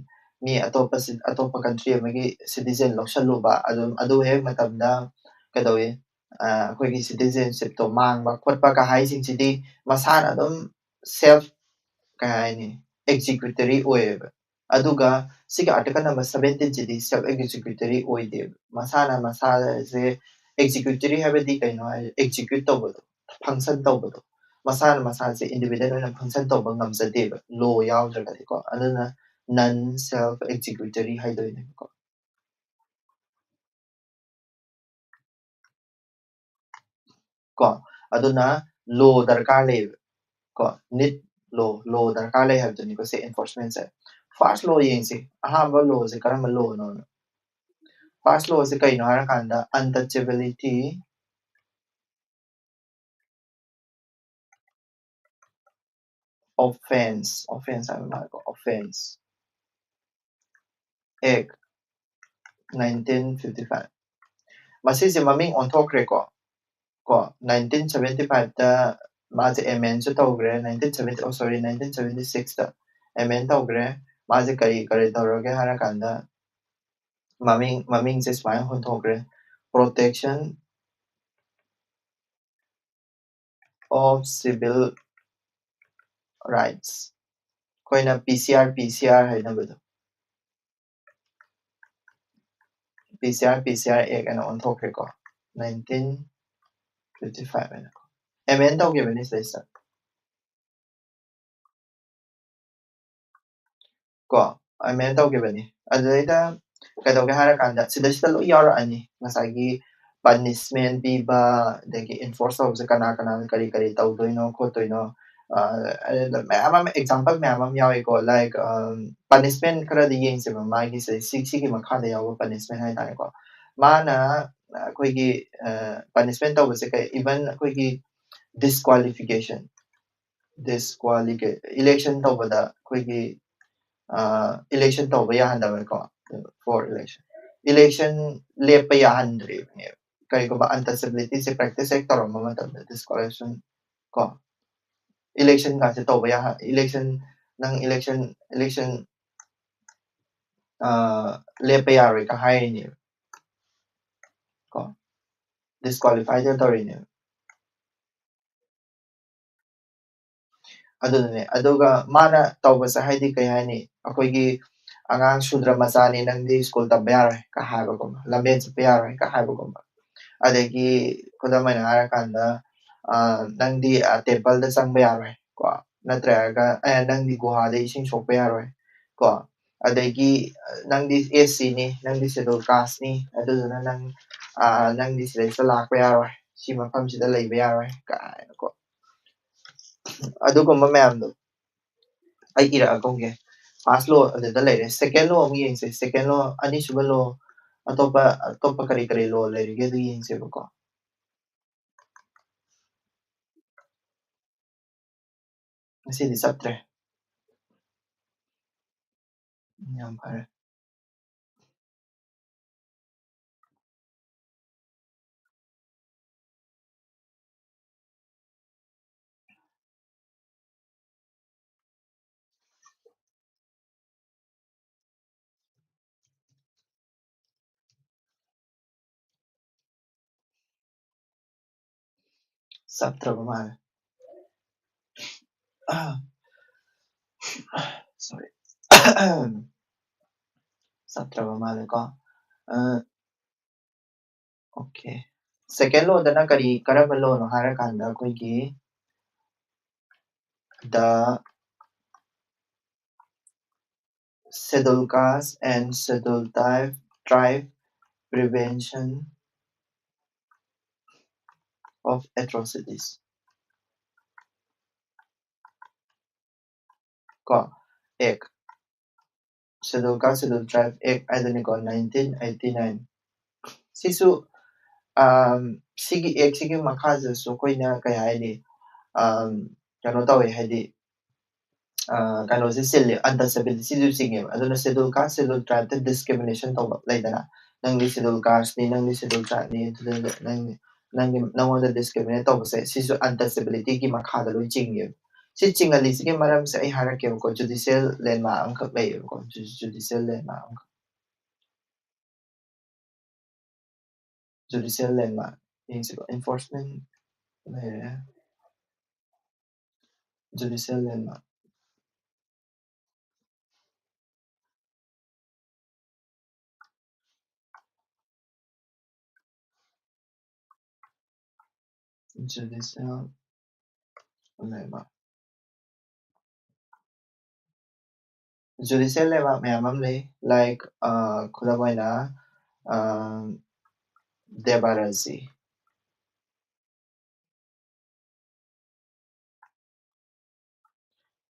ꯃꯤ ꯑꯇꯣꯞꯄ ꯁꯤ- ꯑꯇꯣꯞꯄ country ꯑꯃꯒꯤ citizen ꯂꯧꯁꯜꯂꯨꯕ, ꯑꯗꯨꯝ ꯑꯗꯨ ꯍꯦꯛ ꯃꯇꯝꯗ ꯀꯩꯗꯧꯏ, ꯑ, ꯑꯩꯈꯣꯏꯒꯤ citizenship ꯇꯣ ꯃꯥꯡꯕ ꯈꯣꯠꯄ ꯀ ꯍꯥꯏꯁꯤꯡꯁꯤꯗꯤ ꯃꯁꯥꯅ ꯑꯗꯨꯝ self, ꯀꯩ ꯍꯥꯏꯅꯤ, executory ꯑꯣꯏꯌꯦꯕ꯫ ꯑꯗꯨꯒ ꯁꯤꯒꯤ article number seventeen ꯁꯤꯗꯤ self executory ꯑꯣꯏꯗꯦꯕ꯫ ꯃꯁꯥꯅ ꯃꯁꯥꯁꯦ, executory ꯍꯥꯏꯕꯗꯤ ꯀꯩꯅꯣ ꯍꯥꯏ, execute ꯇꯧꯕꯗꯣ, function ꯇꯧꯕꯗꯣ, ꯃꯁꯥꯅ ꯃꯁꯥꯁꯦ individual ꯑꯣꯏꯅ function ꯇꯧꯕ ꯉꯝꯖꯗꯦꯕ, law ꯌꯥꯎꯗ꯭ꯔꯒꯗꯤꯀꯣ꯫ ꯑꯗꯨꯅ non self executory ꯍꯥꯏꯗꯣꯏꯅꯦꯕꯀꯣ꯫ ꯀꯣ, ꯑꯗꯨꯅ law ꯗꯔꯀꯥꯔ ꯂꯩꯌꯦꯕ ꯀꯣ, need law law ꯗꯔꯀꯥꯔ ꯂꯩ ꯍꯥꯏꯕꯗꯨꯅꯤꯀꯣ ꯁꯤ enforcement ꯁꯦ꯫ First law ꯌꯦꯡꯁꯤ, ꯑꯍꯥꯟꯕ law ꯁꯦ ꯀꯔꯝꯕ law ꯅꯣꯅ꯫ First law ꯁꯦ ꯀꯩꯅꯣ ꯍꯥꯏꯔꯀꯥꯟꯗ untouchability offense, offense ꯍꯥꯏꯕ ꯃꯥꯜꯂꯦꯀꯣ, offense act nineteen fifty five꯫ ꯃꯁꯤꯁꯦ ꯃꯃꯤꯡ ꯑꯣꯟꯊꯣꯛꯈ꯭ꯔꯦꯀꯣ꯫ ꯀꯣ nineteen seventy five ꯇ ꯃꯥꯁꯦ amend ꯁꯨ ꯇꯧꯈ꯭ꯔꯦ, nineteen seventy, oh sorry, nineteen seventy six ꯇ amend ꯇꯧꯈ꯭ꯔꯦ꯫ ꯃꯥꯁꯦ ꯀꯔꯤ ꯀꯔꯤ ꯇꯧꯔꯒꯦ ꯍꯥꯏꯔꯀꯥꯟꯗ ꯃꯃꯤꯡ ꯃꯃꯤꯡꯁꯦ ꯁꯨꯃꯥꯏꯅ ꯍꯣꯟꯊꯣꯛꯈ꯭ꯔꯦ, protection of civil rights꯫ ꯑꯩꯈꯣꯏꯅ P C R P C R ꯍꯥꯏꯅꯕꯗꯣ, P C R P C R act ꯍꯥꯏꯅ ꯑꯣꯟꯊꯣꯛꯈ꯭ꯔꯦꯀꯣ, nineteen fifty five ꯍꯥꯏꯅ amend ꯇꯧꯈꯤꯕꯅꯤ ꯁꯤꯗꯩꯁꯤꯗ꯫ ꯀꯣ amend ꯇꯧꯈꯤꯕꯅꯤ꯫ ꯑꯗꯨꯗꯩꯗ ꯀꯩꯗꯧꯒꯦ ꯍꯥꯏꯔꯀꯥꯟꯗ ꯁꯤꯗꯩꯁꯤꯗ ꯂꯣꯏ ꯌꯥꯎꯔꯛꯑꯅꯤ, ꯉꯁꯥꯏꯒꯤ punishment ꯄꯤꯕ, ꯑꯗꯒꯤ enforce ꯇꯧꯕꯁꯦ ꯀꯅꯥ ꯀꯅꯥꯅ ꯀꯔꯤ ꯀꯔꯤ ꯇꯧꯗꯣꯏꯅꯣ ꯈꯣꯠꯇꯣꯏꯅꯣ, ꯑ, ꯑꯗꯨꯗ ꯃꯌꯥꯝ ꯑꯃ, example ꯃꯌꯥꯝ ꯑꯃ ꯌꯥꯎꯏꯀꯣ꯫ Like, ꯑ, punishment ꯈꯔꯗꯤ ꯌꯦꯡꯁꯦꯕ ꯃꯥꯒꯤꯁꯦ, ꯁꯤ, ꯁꯤꯒꯤ ꯃꯈꯥꯗ ꯌꯥꯎꯕ punishment ꯍꯥꯏꯇꯥꯔꯦꯀꯣ꯫ ꯃꯥꯅ ꯑꯩꯈꯣꯏꯒꯤ, ꯑ, punishment ꯇꯧꯕꯁꯦ ꯀꯩ, even ꯑꯩꯈꯣꯏꯒꯤ disqualification, disqualification, election ꯇꯧꯕꯗ ꯑꯩꯈꯣꯏꯒꯤ, ꯑ, election ꯇꯧꯕ ꯌꯥꯍꯟꯗꯕꯀꯣ, for election, election ꯂꯦꯞꯄ ꯌꯥꯍꯟꯗ꯭ꯔꯤꯕꯅꯦꯕ꯫ ꯀꯔꯤꯒꯨꯝꯕ untouchability ꯁꯦ practice ꯍꯦꯛ ꯇꯧꯔꯝꯕ ꯃꯇꯝꯗ disqualification ꯀꯣ, election ꯀꯥꯁꯦ ꯇꯧꯕ ꯌꯥꯍ-, election, ꯅꯪ election, election, ꯑ, ꯂꯦꯞꯄ ꯌꯥꯔꯣꯏꯒ ꯍꯥꯏꯔꯤꯅꯦꯕ ꯀꯣ, disqualify ꯇꯧꯔꯤꯅꯦꯕ꯫ ꯑꯗꯨꯗꯨꯅꯦ꯫ ꯑꯗꯨꯒ ꯃꯥꯅ ꯇꯧꯕꯁꯦ ꯍꯥꯏꯗꯤ ꯀꯩ ꯍꯥꯏꯅꯤ, ꯑꯩꯈꯣꯏꯒꯤ ꯑꯉꯥꯡ ꯁꯨꯗ꯭ꯔ ꯃꯆꯥꯅꯤ, ꯅꯪꯗꯤ ꯁ꯭ꯀꯨꯜ ꯇꯝꯕ ꯌꯥꯔꯣꯏ ꯀ ꯍꯥꯏꯕꯒꯨꯝꯕ, ꯂꯝꯕꯦꯟ ꯆꯠꯄ ꯌꯥꯔꯣꯏ ꯀ ꯍꯥꯏꯕꯒꯨꯝꯕ꯫ ꯑꯗꯒꯤ ꯈꯨꯗꯝ ꯑꯣꯏꯅ ꯍꯥꯏꯔꯀꯥꯟꯗ, ꯑ, ꯅꯪꯗꯤ, ꯑ, temple ꯗ ꯆꯪꯕ ꯌꯥꯔꯣꯏ ꯀꯣ, ꯅꯠꯇ꯭ꯔꯒ, ꯑꯦ, ꯅꯪꯗꯤ ꯒꯨꯍꯥꯗ ꯏꯁꯤꯡ ꯁꯣꯛꯄ ꯌꯥꯔꯣꯏ ꯀꯣ, ꯑꯗꯒꯤ, ꯑ, ꯅꯪꯗꯤ S C ꯅꯤ, ꯅꯪꯗꯤ schedule caste ꯅꯤ, ꯑꯗꯨꯗꯨꯅ ꯅꯪ, ꯑ, ꯅꯪꯗꯤ ꯁꯤꯗꯩꯁꯤꯗ ꯂꯥꯛꯄ ꯌꯥꯔꯣꯏ, ꯁꯤ ꯃꯐꯝꯁꯤꯗ ꯂꯩꯕ ꯌꯥꯔꯣꯏ ꯀꯥꯏꯅꯀꯣ꯫ ꯑꯗꯨꯒꯨꯝꯕ ꯃꯌꯥꯝꯗꯣ ꯑꯩ ꯏꯔꯛꯑꯒꯨꯝꯒꯦ꯫ First law ꯑꯗꯨꯗ ꯂꯩꯔꯦ꯫ Second law ꯑꯃꯨꯛ ꯌꯦꯡꯁꯦ꯫ Second law, ꯑꯅꯤꯁꯨꯕ law, ꯑꯇꯣꯞꯄ, ꯑꯇꯣꯞꯄ ꯀꯔꯤ ꯀꯔꯤ law ꯂꯩꯔꯤꯒꯦ ꯑꯗꯨ ꯌꯦꯡꯁꯦꯕꯀꯣ꯫ ꯉꯁꯤꯗꯤ ꯆꯠꯇ꯭ꯔꯦ꯫ ꯌꯥꯝ ꯐꯔꯦ꯫ ꯆꯠꯇ꯭ꯔꯕ ꯃꯥꯜꯂꯦ꯫ Sorry. ꯆꯠꯇ꯭ꯔꯕ ꯃꯥꯜꯂꯦꯀꯣ꯫ ꯑ, okay. Second lawꯗꯅ ꯀꯔꯤ, ꯀꯔꯝꯕ lawꯅꯣ ꯍꯥꯏꯔꯀꯥꯟꯗ ꯑꯩꯈꯣꯏꯒꯤ the Schedule Caste and Schedule Tribe, Tribe Prevention of Atrocities ꯀꯣ, Act, Schedule Caste, Schedule Tribe Act ꯍꯥꯏꯗꯨꯅꯤꯀꯣ, nineteen eighty nine꯫ ꯁꯤꯁꯨ, ꯑꯝ, ꯁꯤꯒꯤ Actꯁꯤꯒꯤ ꯃꯈꯥꯗꯁꯨ ꯑꯩꯈꯣꯏꯅ ꯀꯩ ꯍꯥꯏꯅꯤ, ꯑꯝ, ꯀꯩꯅꯣ ꯇꯧꯋꯦ, ꯍꯥꯏꯗꯤ, ꯑ, ꯀꯩꯅꯣꯁꯦ ꯆꯤꯜꯂꯦ, untouchabilityꯁꯨ ꯆꯤꯡꯉꯦꯕ꯫ ꯑꯗꯨꯅ Schedule Caste, Schedule Tribeꯇ discrimination ꯇꯧꯕ ꯂꯩꯗꯅ, ꯅꯪꯗꯤ Schedule Casteꯅꯤ, ꯅꯪꯗꯤ Schedule Tribeꯅꯤ, ꯑꯗꯨꯗ ꯅꯪ, ꯅꯪꯒꯤ, ꯅꯪꯉꯣꯟꯗ discriminate ꯇꯧꯕꯁꯦ, ꯁꯤꯁꯨ untouchabilityꯒꯤ ꯃꯈꯥꯗ ꯂꯣꯏ ꯆꯤꯡꯉꯦꯕ꯫ ꯁꯤ ꯆꯤꯡꯍꯜꯂꯤꯁꯤꯒꯤ ꯃꯔꯝꯁꯦ ꯑꯩ ꯍꯥꯏꯔꯛꯀꯦꯕꯀꯣ, judicial landmark ꯑꯃꯈꯛ ꯂꯩꯌꯦꯕꯀꯣ, ju-, judicial landmark ꯑꯃꯈꯛ꯫ Judicial landmark ꯌꯦꯡꯁꯤꯀꯣ, enforcement ꯂꯩꯔꯦ, judicial landmark꯫ Judicial landmark, judicial landmark ꯃꯌꯥꯝ ꯑꯃ ꯂꯩ, like, ꯑ, ꯈꯨꯗꯝ ꯑꯣꯏꯅ, ꯑ, Debarrasi꯫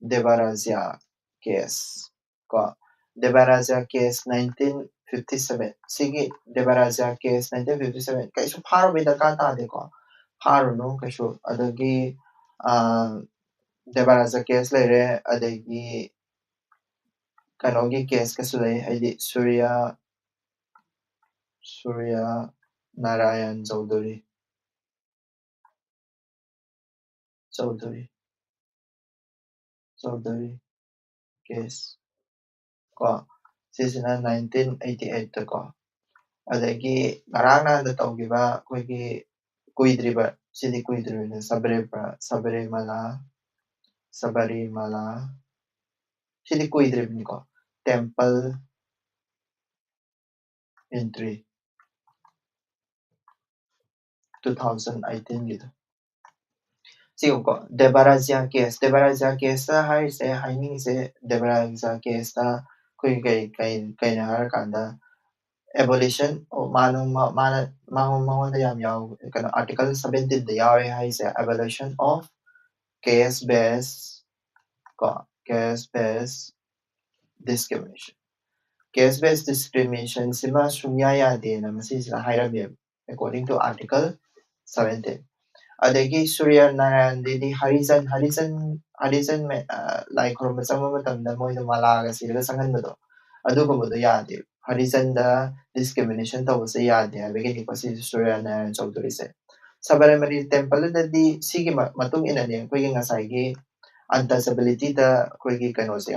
Devarajya case ꯀꯣ, Devarajya case nineteen fifty seven, ꯁꯤꯒꯤ Devarajya case nineteen fifty seven ꯀꯩꯁꯨ ꯐꯥꯔꯨꯕꯩ ꯗꯔꯀꯥꯔ ꯇꯥꯗꯦꯀꯣ, ꯐꯥꯔꯨꯅꯨ ꯀꯩꯁꯨ꯫ ꯑꯗꯒꯤ Devarajya case ꯂꯩꯔꯦ, ꯑꯗꯒꯤ ꯀꯩꯅꯣꯒꯤ case ꯀꯁꯨ ꯂꯩ, ꯍꯥꯏꯗꯤ ꯁꯨꯔꯤꯌꯥ ꯁꯨꯔꯤꯌꯥ ꯅꯥꯔꯥꯌꯟ ꯆꯧꯙꯨꯔꯤ ꯆꯧꯙꯨꯔꯤ ꯆꯧꯙꯨꯔꯤ case ꯀꯣ, ꯁꯤꯁꯤꯅ nineteen eighty eight ꯀꯣ꯫ ꯑꯗꯒꯤ ꯉꯔꯥꯡ ꯅꯍꯥꯟꯗ ꯇꯧꯈꯤꯕ ꯑꯩꯈꯣꯏꯒꯤ ꯀꯨꯏꯗ꯭ꯔꯤꯕ, ꯁꯤꯗꯤ ꯀꯨꯏꯗ꯭ꯔꯤꯕꯅꯤ, ꯁꯕꯔꯤꯃꯂꯥ ꯁꯕꯔꯤꯃꯂꯥ ꯁꯕꯔꯤꯃꯂꯥ ꯁꯤꯗꯤ ꯀꯨꯏꯗ꯭ꯔꯤꯕꯅꯤꯀꯣ꯫ Temple entry two thousand eighteen ꯒꯤꯗꯣ꯫ ꯁꯤꯒꯨꯝꯕꯀꯣ, Devarajya case, Devarajya case ꯇ ꯍꯥꯏꯔꯤꯁꯦ, ꯍꯥꯏꯅꯤꯡꯉꯤꯁꯦ, Devarajya case ꯇ ꯑꯩꯈꯣꯏ ꯀꯩ ꯀꯩ ꯀꯩꯅꯣ ꯍꯥꯏꯔꯀꯥꯟꯗ, abolition, ꯃꯥꯅ ꯃꯥꯅ ꯃꯉꯣꯟꯗ ꯌꯥꯝ ꯌꯥꯎ, ꯀꯩꯅꯣ, article seventeen ꯗ ꯌꯥꯎꯔꯦ ꯍꯥꯏꯁꯦ, abolition of caste based ꯀꯣ, caste based discrimination, caste based discrimination ꯁꯤꯃ ꯁꯨꯡꯌꯥ ꯌꯥꯗꯦꯅ ꯃꯁꯤꯁꯤꯗ ꯍꯥꯏꯔꯝꯃꯦꯕ, according to article seventeen꯫ ꯑꯗꯒꯤ ꯁꯨꯔꯤꯌꯥ ꯅꯥꯔꯥꯌꯟꯗꯤꯗꯤ ꯍꯔꯤꯖꯟ ꯍꯔꯤꯖꯟ ꯍꯔꯤꯖꯟ ꯂꯥꯏ ꯈꯨꯔꯨꯝꯕ ꯆꯪꯕ ꯃꯇꯝꯗ ꯃꯣꯏꯗꯣ ꯃꯥꯂꯥꯒ ꯁꯤꯔꯒ ꯆꯪꯍꯟꯕꯗꯣ, ꯑꯗꯨꯒꯨꯝꯕꯗꯣ ꯌꯥꯗꯦ꯫ ꯍꯔꯤꯖꯟꯗ discrimination ꯇꯧꯕꯁꯦ ꯌꯥꯗꯦ ꯍꯥꯏꯕꯒꯤꯅꯤꯀꯣ ꯁꯤꯁꯨ ꯁꯨꯔꯤꯌꯥ ꯅꯥꯔꯥꯌꯟ ꯆꯧꯙꯨꯔꯤꯁꯦ꯫ ꯁꯕꯔꯃꯇꯤ temple ꯗꯗꯤ ꯁꯤꯒꯤ ꯃꯇꯨꯡ ꯏꯟꯅꯅꯦ ꯑꯩꯈꯣꯏꯒꯤ ꯉꯁꯥꯏꯒꯤ untouchability ꯗ ꯑꯩꯈꯣꯏꯒꯤ ꯀꯩꯅꯣꯁꯦ,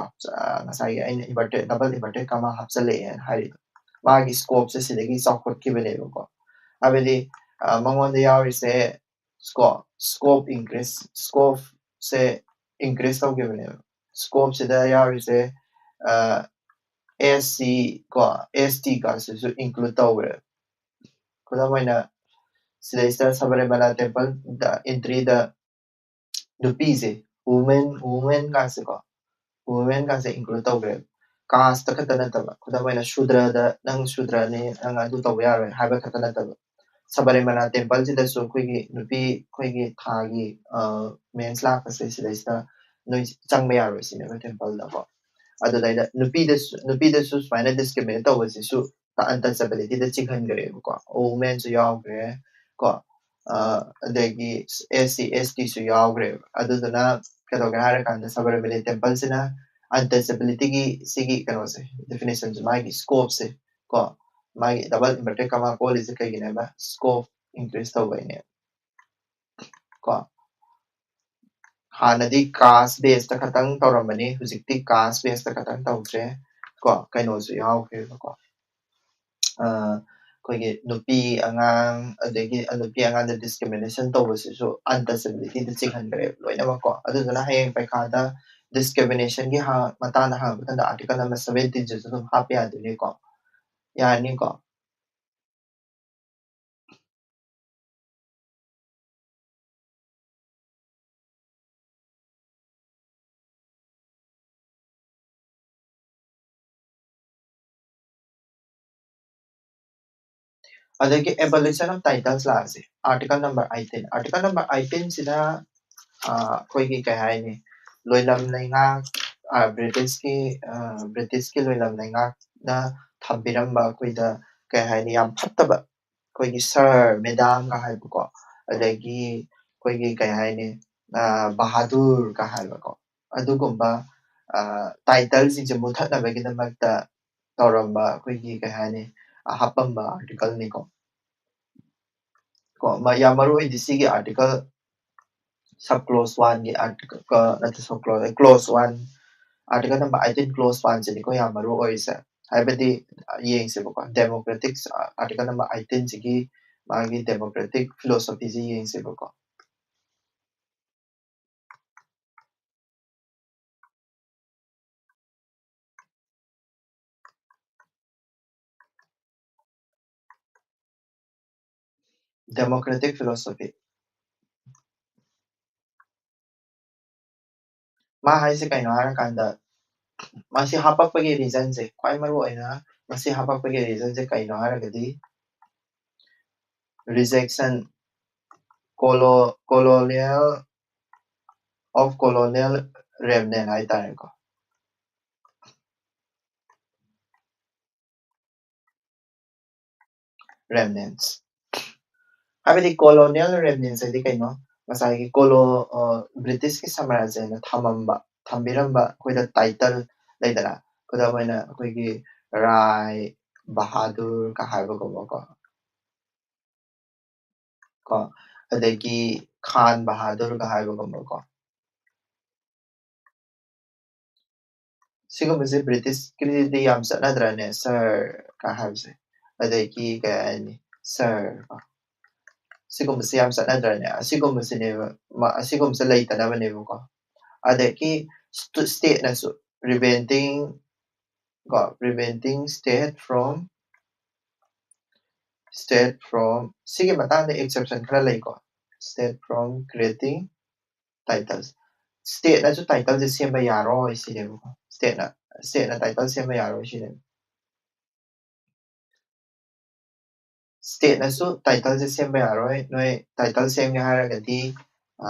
ꯉꯁꯥꯏꯒꯤ ꯑꯩꯅ inverted, double inverted comma ꯍꯥꯞꯆꯜꯂꯛꯑꯦꯅ ꯍꯥꯏꯔꯤꯗꯣ꯫ ꯃꯥꯒꯤ scope ꯁꯦ ꯁꯤꯗꯒꯤ ꯆꯥꯎꯈꯠꯈꯤꯕꯅꯦꯕꯀꯣ꯫ ꯍꯥꯏꯕꯗꯤ ꯃꯉꯣꯟꯗ ꯌꯥꯎꯔꯤꯁꯦ ꯀꯣ, scope increase, scope ꯁꯦ increase ꯇꯧꯈꯤꯕꯅꯦꯕ꯫ Scope ꯁꯤꯗ ꯌꯥꯎꯔꯤꯁꯦ SC ꯀꯣ, ST ꯀꯥꯁꯤꯁꯨ include ꯇꯧꯈ꯭ꯔꯦ꯫ ꯈꯨꯗꯝ ꯑꯣꯏꯅ ꯁꯤꯗꯩꯁꯤꯗ ꯁꯕꯔꯤꯃꯂꯥ temple ꯗ entry ꯗ ꯅꯨꯄꯤꯁꯦ, women, women ꯀꯥꯁꯦꯀꯣ, women ꯀꯥꯁꯦ include ꯇꯧꯈ꯭ꯔꯦ꯫ Caste ꯈꯛꯇ ꯅꯠꯇꯕ, ꯈꯨꯗꯝ ꯑꯣꯏꯅ ꯁꯨꯗ꯭ꯔꯗ ꯅꯪ ꯁꯨꯗ꯭ꯔꯅꯤ, ꯅꯪ ꯑꯗꯨ ꯇꯧꯕ ꯌꯥꯔꯣꯏ ꯍꯥꯏꯕ ꯈꯛꯇ ꯅꯠꯇꯕ, ꯁꯕꯔꯤꯃꯂꯥ temple ꯁꯤꯗꯁꯨ ꯑꯩꯈꯣꯏꯒꯤ ꯅꯨꯄꯤ ꯑꯩꯈꯣꯏꯒꯤ ꯊꯥꯒꯤ mens ꯂꯥꯛꯄꯁꯦ ꯁꯤꯗꯩꯁꯤꯗ ꯅꯣꯏ ꯆꯪꯕ ꯌꯥꯔꯣꯏ ꯁꯤꯅꯦꯕ temple ꯗꯀꯣ꯫ ꯑꯗꯨꯗꯩꯗ ꯅꯨꯄꯤꯗꯁꯨ ꯅꯨꯄꯤꯗꯁꯨ ꯁꯨꯃꯥꯏꯅ discriminate ꯇꯧꯕꯁꯤꯁꯨ untouchability ꯗ ꯆꯤꯡꯍꯟꯈ꯭ꯔꯦꯕꯀꯣ꯫ Women ꯁꯨ ꯌꯥꯎꯈ꯭ꯔꯦ ꯀꯣ, ꯑ, ꯑꯗꯒꯤ S C S T ꯁꯨ ꯌꯥꯎꯈ꯭ꯔꯦꯕ꯫ ꯑꯗꯨꯗꯨꯅ ꯀꯩꯗꯧꯒꯦ ꯍꯥꯏꯔꯀꯥꯟꯗ Sabarimala temple ꯁꯤꯅ untouchability ꯒꯤ ꯁꯤꯒꯤ ꯀꯩꯅꯣꯁꯦ, definition ꯁꯦ, ꯃꯥꯒꯤ scope ꯁꯦ ꯀꯣ, ꯃꯥꯒꯤ double inverted comma ꯀꯣꯜꯂꯤꯁꯦ ꯀꯩꯒꯤꯅꯦꯕ? Scope increase ꯇꯧꯕꯩꯅꯦ ꯀꯣ꯫ ꯍꯥꯟꯅꯗꯤ caste base ꯇ ꯈꯛꯇꯪ ꯇꯧꯔꯝꯕꯅꯤ, ꯍꯧꯖꯤꯛꯇꯤ caste base ꯇ ꯈꯛꯇꯪ ꯇꯧꯗ꯭ꯔꯦ ꯀꯣ, ꯀꯩꯅꯣꯁꯨ ꯌꯥꯎꯈ꯭ꯔꯦꯕꯀꯣ꯫ ꯑ, ꯑꯩꯈꯣꯏꯒꯤ ꯅꯨꯄꯤ ꯑꯉꯥꯡ, ꯑꯗꯒꯤ ꯅꯨꯄꯤ ꯑꯉꯥꯡꯗ discrimination ꯇꯧꯕꯁꯤꯁꯨ untouchability ꯗ ꯆꯤꯡꯍꯟꯈ꯭ꯔꯦꯕ ꯂꯣꯏꯅꯃꯛꯀꯣ꯫ ꯑꯗꯨꯗꯨꯅ ꯍꯌꯦꯡ ꯄꯩꯈꯥꯗ discrimination ꯒꯤ ꯍꯥ-, ꯃꯇꯥꯡꯗ ꯍꯪꯉꯛꯄ ꯃꯇꯝꯗ article number seventeen ꯁꯤꯁꯨ ꯑꯗꯨꯝ ꯍꯥꯞꯄ ꯌꯥꯗꯣꯏꯅꯤꯀꯣ, ꯌꯥꯔꯅꯤꯀꯣ꯫ ꯑꯗꯒꯤ abolition of titles ꯂꯥꯛꯑꯁꯦ, article number eighteen꯫ Article number eighteen ꯁꯤꯗ, ꯑ, ꯑꯩꯈꯣꯏꯒꯤ ꯀꯩ ꯍꯥꯏꯅꯤ, ꯂꯣꯏꯂꯝ ꯂꯩꯉꯥꯛ, ꯑ, British ꯀꯤ, ꯑ, British ꯀꯤ ꯂꯣꯏꯂꯝ ꯂꯩꯉꯥꯛꯅ ꯊꯝꯕꯤꯔꯝꯕ ꯑꯩꯈꯣꯏꯗ ꯀꯩ ꯍꯥꯏꯅꯤ, ꯌꯥꯝ ꯐꯠꯇꯕ, ꯑꯩꯈꯣꯏꯒꯤ sir, madam ꯒ ꯍꯥꯏꯕꯀꯣ, ꯑꯗꯒꯤ ꯑꯩꯈꯣꯏꯒꯤ ꯀꯩ ꯍꯥꯏꯅꯤ, ꯑ, ꯕꯍꯥꯗꯨꯔ ꯒ ꯍꯥꯏꯕꯀꯣ, ꯑꯗꯨꯒꯨꯝꯕ, ꯑ, title ꯁꯤꯡꯁꯦ ꯃꯨꯊꯠꯅꯕꯒꯤꯗꯃꯛꯇ ꯇꯧꯔꯝꯕ ꯑꯩꯈꯣꯏꯒꯤ ꯀꯩ ꯍꯥꯏꯅꯤ, ꯑ, ꯍꯥꯞꯄꯝꯕ article ꯅꯤꯀꯣ꯫ ꯀꯣ, ꯃ-, ꯌꯥꯝ ꯃꯔꯨ ꯑꯣꯏꯗꯤ ꯁꯤꯒꯤ article sub clause one ꯒꯤ article, ꯀ-, ꯅꯠꯇꯦ, sub clause, clause one, article number eighteen clause one ꯁꯤꯅꯤꯀꯣ ꯌꯥꯝ ꯃꯔꯨ ꯑꯣꯏꯔꯤꯁꯦ꯫ ꯍꯥꯏꯕꯗꯤ, ꯑ, ꯌꯦꯡꯁꯦꯕꯀꯣ, democratic, ꯑ, article number eighteen ꯁꯤꯒꯤ ꯃꯥꯒꯤ democratic philosophy ꯁꯤ ꯌꯦꯡꯁꯦꯕꯀꯣ꯫ Democratic philosophy꯫ ꯃꯥ ꯍꯥꯏꯁꯦ ꯀꯩꯅꯣ ꯍꯥꯏꯔꯀꯥꯟꯗ, ꯃꯁꯤ ꯍꯥꯄꯛꯄꯒꯤ reason ꯁꯦ, ꯈ꯭ꯋꯥꯏ ꯃꯔꯨ ꯑꯣꯏꯅ ꯃꯁꯤ ꯍꯥꯄꯛꯄꯒꯤ reason ꯁꯦ ꯀꯩꯅꯣ ꯍꯥꯏꯔꯒꯗꯤ, rejection, colo-, colonial of colonial remnant ꯍꯥꯏꯇꯥꯔꯦꯀꯣ꯫ Remnants. ꯍꯥꯏꯕꯗꯤ colonial remnants ꯍꯥꯏꯗꯤ ꯀꯩꯅꯣ? ꯉꯁꯥꯏꯒꯤ ꯀꯣꯂꯣ British ꯀꯤ ꯁꯥꯝꯔꯥꯖ꯭ꯌꯅ ꯊꯝꯃꯝꯕ, ꯊꯝꯕꯤꯔꯝꯕ ꯑꯩꯈꯣꯏꯗ title ꯂꯩꯗꯅ, ꯈꯨꯗꯝ ꯑꯣꯏꯅ ꯑꯩꯈꯣꯏꯒꯤ ꯔꯥꯏ ꯕꯍꯥꯗꯨꯔꯒ ꯍꯥꯏꯕꯒꯨꯝꯕꯀꯣ, ꯀꯣ, ꯑꯗꯒꯤ ꯈꯥꯟ ꯕꯍꯥꯗꯨꯔꯒ ꯍꯥꯏꯕꯒꯨꯝꯕꯀꯣ꯫ ꯁꯤꯒꯨꯝꯕꯁꯦ British ꯀꯤꯗꯤ ꯌꯥꯝ ꯆꯠꯅꯗ꯭ꯔꯅꯦ, sir ꯀ ꯍꯥꯏꯕꯁꯦ? ꯑꯗꯒꯤ ꯀꯩ ꯍꯥꯏꯅꯤ, sir ꯀꯣ꯫ ꯁꯤꯒꯨꯝꯕꯁꯦ ꯌꯥꯝ ꯆꯠꯅꯗ꯭ꯔꯅꯦ? ꯑꯁꯤꯒꯨꯝꯕꯁꯤꯅꯦꯕ, ꯃ-, ꯑꯁꯤꯒꯨꯝꯕꯁꯦ ꯂꯩꯇꯅꯕꯅꯦꯕꯀꯣ꯫ ꯑꯗꯒꯤ st-, state ꯅꯁꯨ preventing ꯀꯣ, preventing state from, state from, ꯁꯤꯒꯤ ꯃꯇꯥꯡꯗ exception ꯈꯔ ꯂꯩꯀꯣ, state from creating titles. State ꯅꯁꯨ title ꯁꯦ ꯁꯦꯝꯕ ꯌꯥꯔꯣꯏ ꯁꯤꯅꯦꯕꯀꯣ꯫ State ꯅ, state ꯅ title ꯁꯦꯝꯕ ꯌꯥꯔꯣꯏ ꯁꯤꯅꯦꯕ꯫ State ꯅꯁꯨ title ꯁꯦ ꯁꯦꯝꯕ ꯌꯥꯔꯣꯏ꯫ ꯅꯣꯏ title ꯁꯦꯝꯒꯦ ꯍꯥꯏꯔꯒꯗꯤ, ꯑ,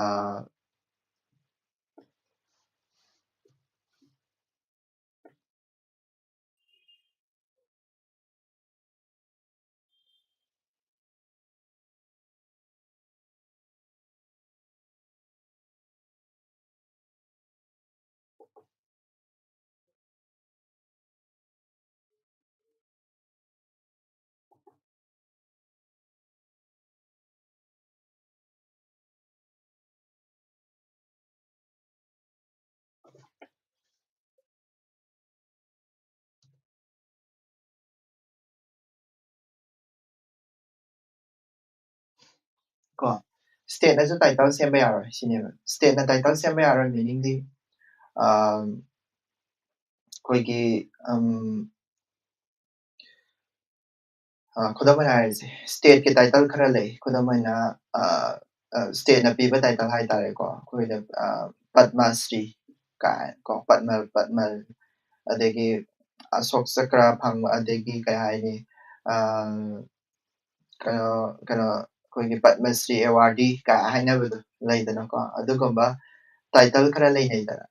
ꯀꯣ, state ꯅꯁꯨ title ꯁꯦꯝꯕ ꯌꯥꯔꯣꯏ ꯁꯤꯅꯦꯕ꯫ State ꯅ title ꯁꯦꯝꯕ ꯌꯥꯔꯣꯏ meaning ꯗꯤ, ꯑꯝ, ꯑꯩꯈꯣꯏꯒꯤ, ꯑꯝ, ꯑ, ꯈꯨꯗꯝ ꯑꯣꯏꯅ ꯍꯥꯏꯔꯤꯁꯦ, state ꯀꯤ title ꯈꯔ ꯂꯩ꯫ ꯈꯨꯗꯝ ꯑꯣꯏꯅ, ꯑ, ꯑ, state ꯅ ꯄꯤꯕ title ꯍꯥꯏꯇꯥꯔꯦꯀꯣ, ꯑꯩꯈꯣꯏꯅ, ꯑ, ꯄꯗꯃ ꯁ꯭ꯔꯤ ꯀꯥꯏ ꯀꯣ, ꯄꯗꯃ, ꯄꯗꯃ, ꯑꯗꯒꯤ ꯑꯁꯣꯛ ꯆꯀ꯭ꯔ ꯐꯪꯕ, ꯑꯗꯒꯤ ꯀꯩ ꯍꯥꯏꯅꯤ, ꯑ, ꯀꯩꯅꯣ, ꯀꯩꯅꯣ, ꯑꯩꯈꯣꯏꯒꯤ ꯄꯗꯃ ꯁ꯭ꯔꯤ awardee ꯀꯥꯏ ꯍꯥꯏꯅꯕꯗꯣ ꯂꯩꯗꯅꯀꯣ, ꯑꯗꯨꯒꯨꯝꯕ ꯇꯥꯏꯇꯜ ꯈꯔ ꯂꯩꯅꯩꯗꯅ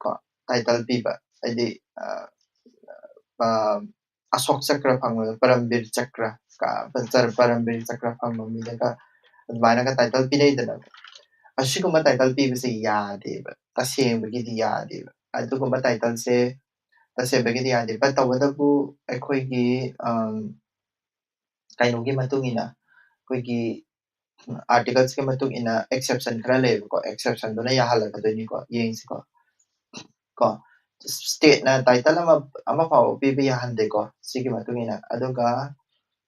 ꯀꯣ, ꯇꯥꯏꯇꯜ ꯄꯤꯕ, ꯍꯥꯏꯗꯤ ꯑ, ꯑ, ꯑꯁꯣꯛ ꯆꯀ꯭ꯔ ꯐꯪꯕꯗꯣ, ꯄꯔꯝꯕꯤꯔ ꯆꯀ꯭ꯔ ꯀ-, ꯄꯔ-, ꯄꯔꯝꯕꯤꯔ ꯆꯀ꯭ꯔ ꯐꯪꯕ ꯃꯤꯗꯒ ꯑꯗꯨꯃꯥꯏꯅꯒ ꯇꯥꯏꯇꯜ ꯄꯤꯅꯩꯗꯅ꯫ ꯑꯁꯤꯒꯨꯝꯕ ꯇꯥꯏꯇꯜ ꯄꯤꯕꯁꯦ ꯌꯥꯗꯦꯕ, ꯇꯁꯦꯡꯕꯒꯤꯗꯤ ꯌꯥꯗꯦꯕ꯫ ꯑꯗꯨꯒꯨꯝꯕ ꯇꯥꯏꯇꯜꯁꯦ ꯇꯁꯦꯡꯕꯒꯤꯗꯤ ꯌꯥꯗꯦ꯫ But ꯇꯧꯕꯇꯕꯨ ꯑꯩꯈꯣꯏꯒꯤ ꯑꯝ, ꯀꯩꯅꯣꯒꯤ ꯃꯇꯨꯡ ꯏꯟꯅ, ꯑꯩꯈꯣꯏꯒꯤ ꯑꯥꯔꯇꯤꯀꯜꯁꯀꯤ ꯃꯇꯨꯡ ꯏꯟꯅ ꯑꯦꯛꯁꯦꯞꯁꯟ ꯈꯔ ꯂꯩꯌꯦꯕꯀꯣ, ꯑꯦꯛꯁꯦꯞꯁꯟꯗꯨꯅ ꯌꯥꯍꯜꯂꯛꯀꯗꯣꯏꯅꯤꯀꯣ, ꯌꯦꯡꯁꯤꯀꯣ꯫ ꯀꯣ, ꯁ꯭ꯇꯦꯠꯅ ꯇꯥꯏꯇꯜ ꯑꯃ, ꯑꯃ ꯐꯥꯎꯕ ꯄꯤꯕ ꯌꯥꯍꯟꯗꯦꯀꯣ, ꯁꯤꯒꯤ ꯃꯇꯨꯡ ꯏꯟꯅ꯫ ꯑꯗꯨꯒ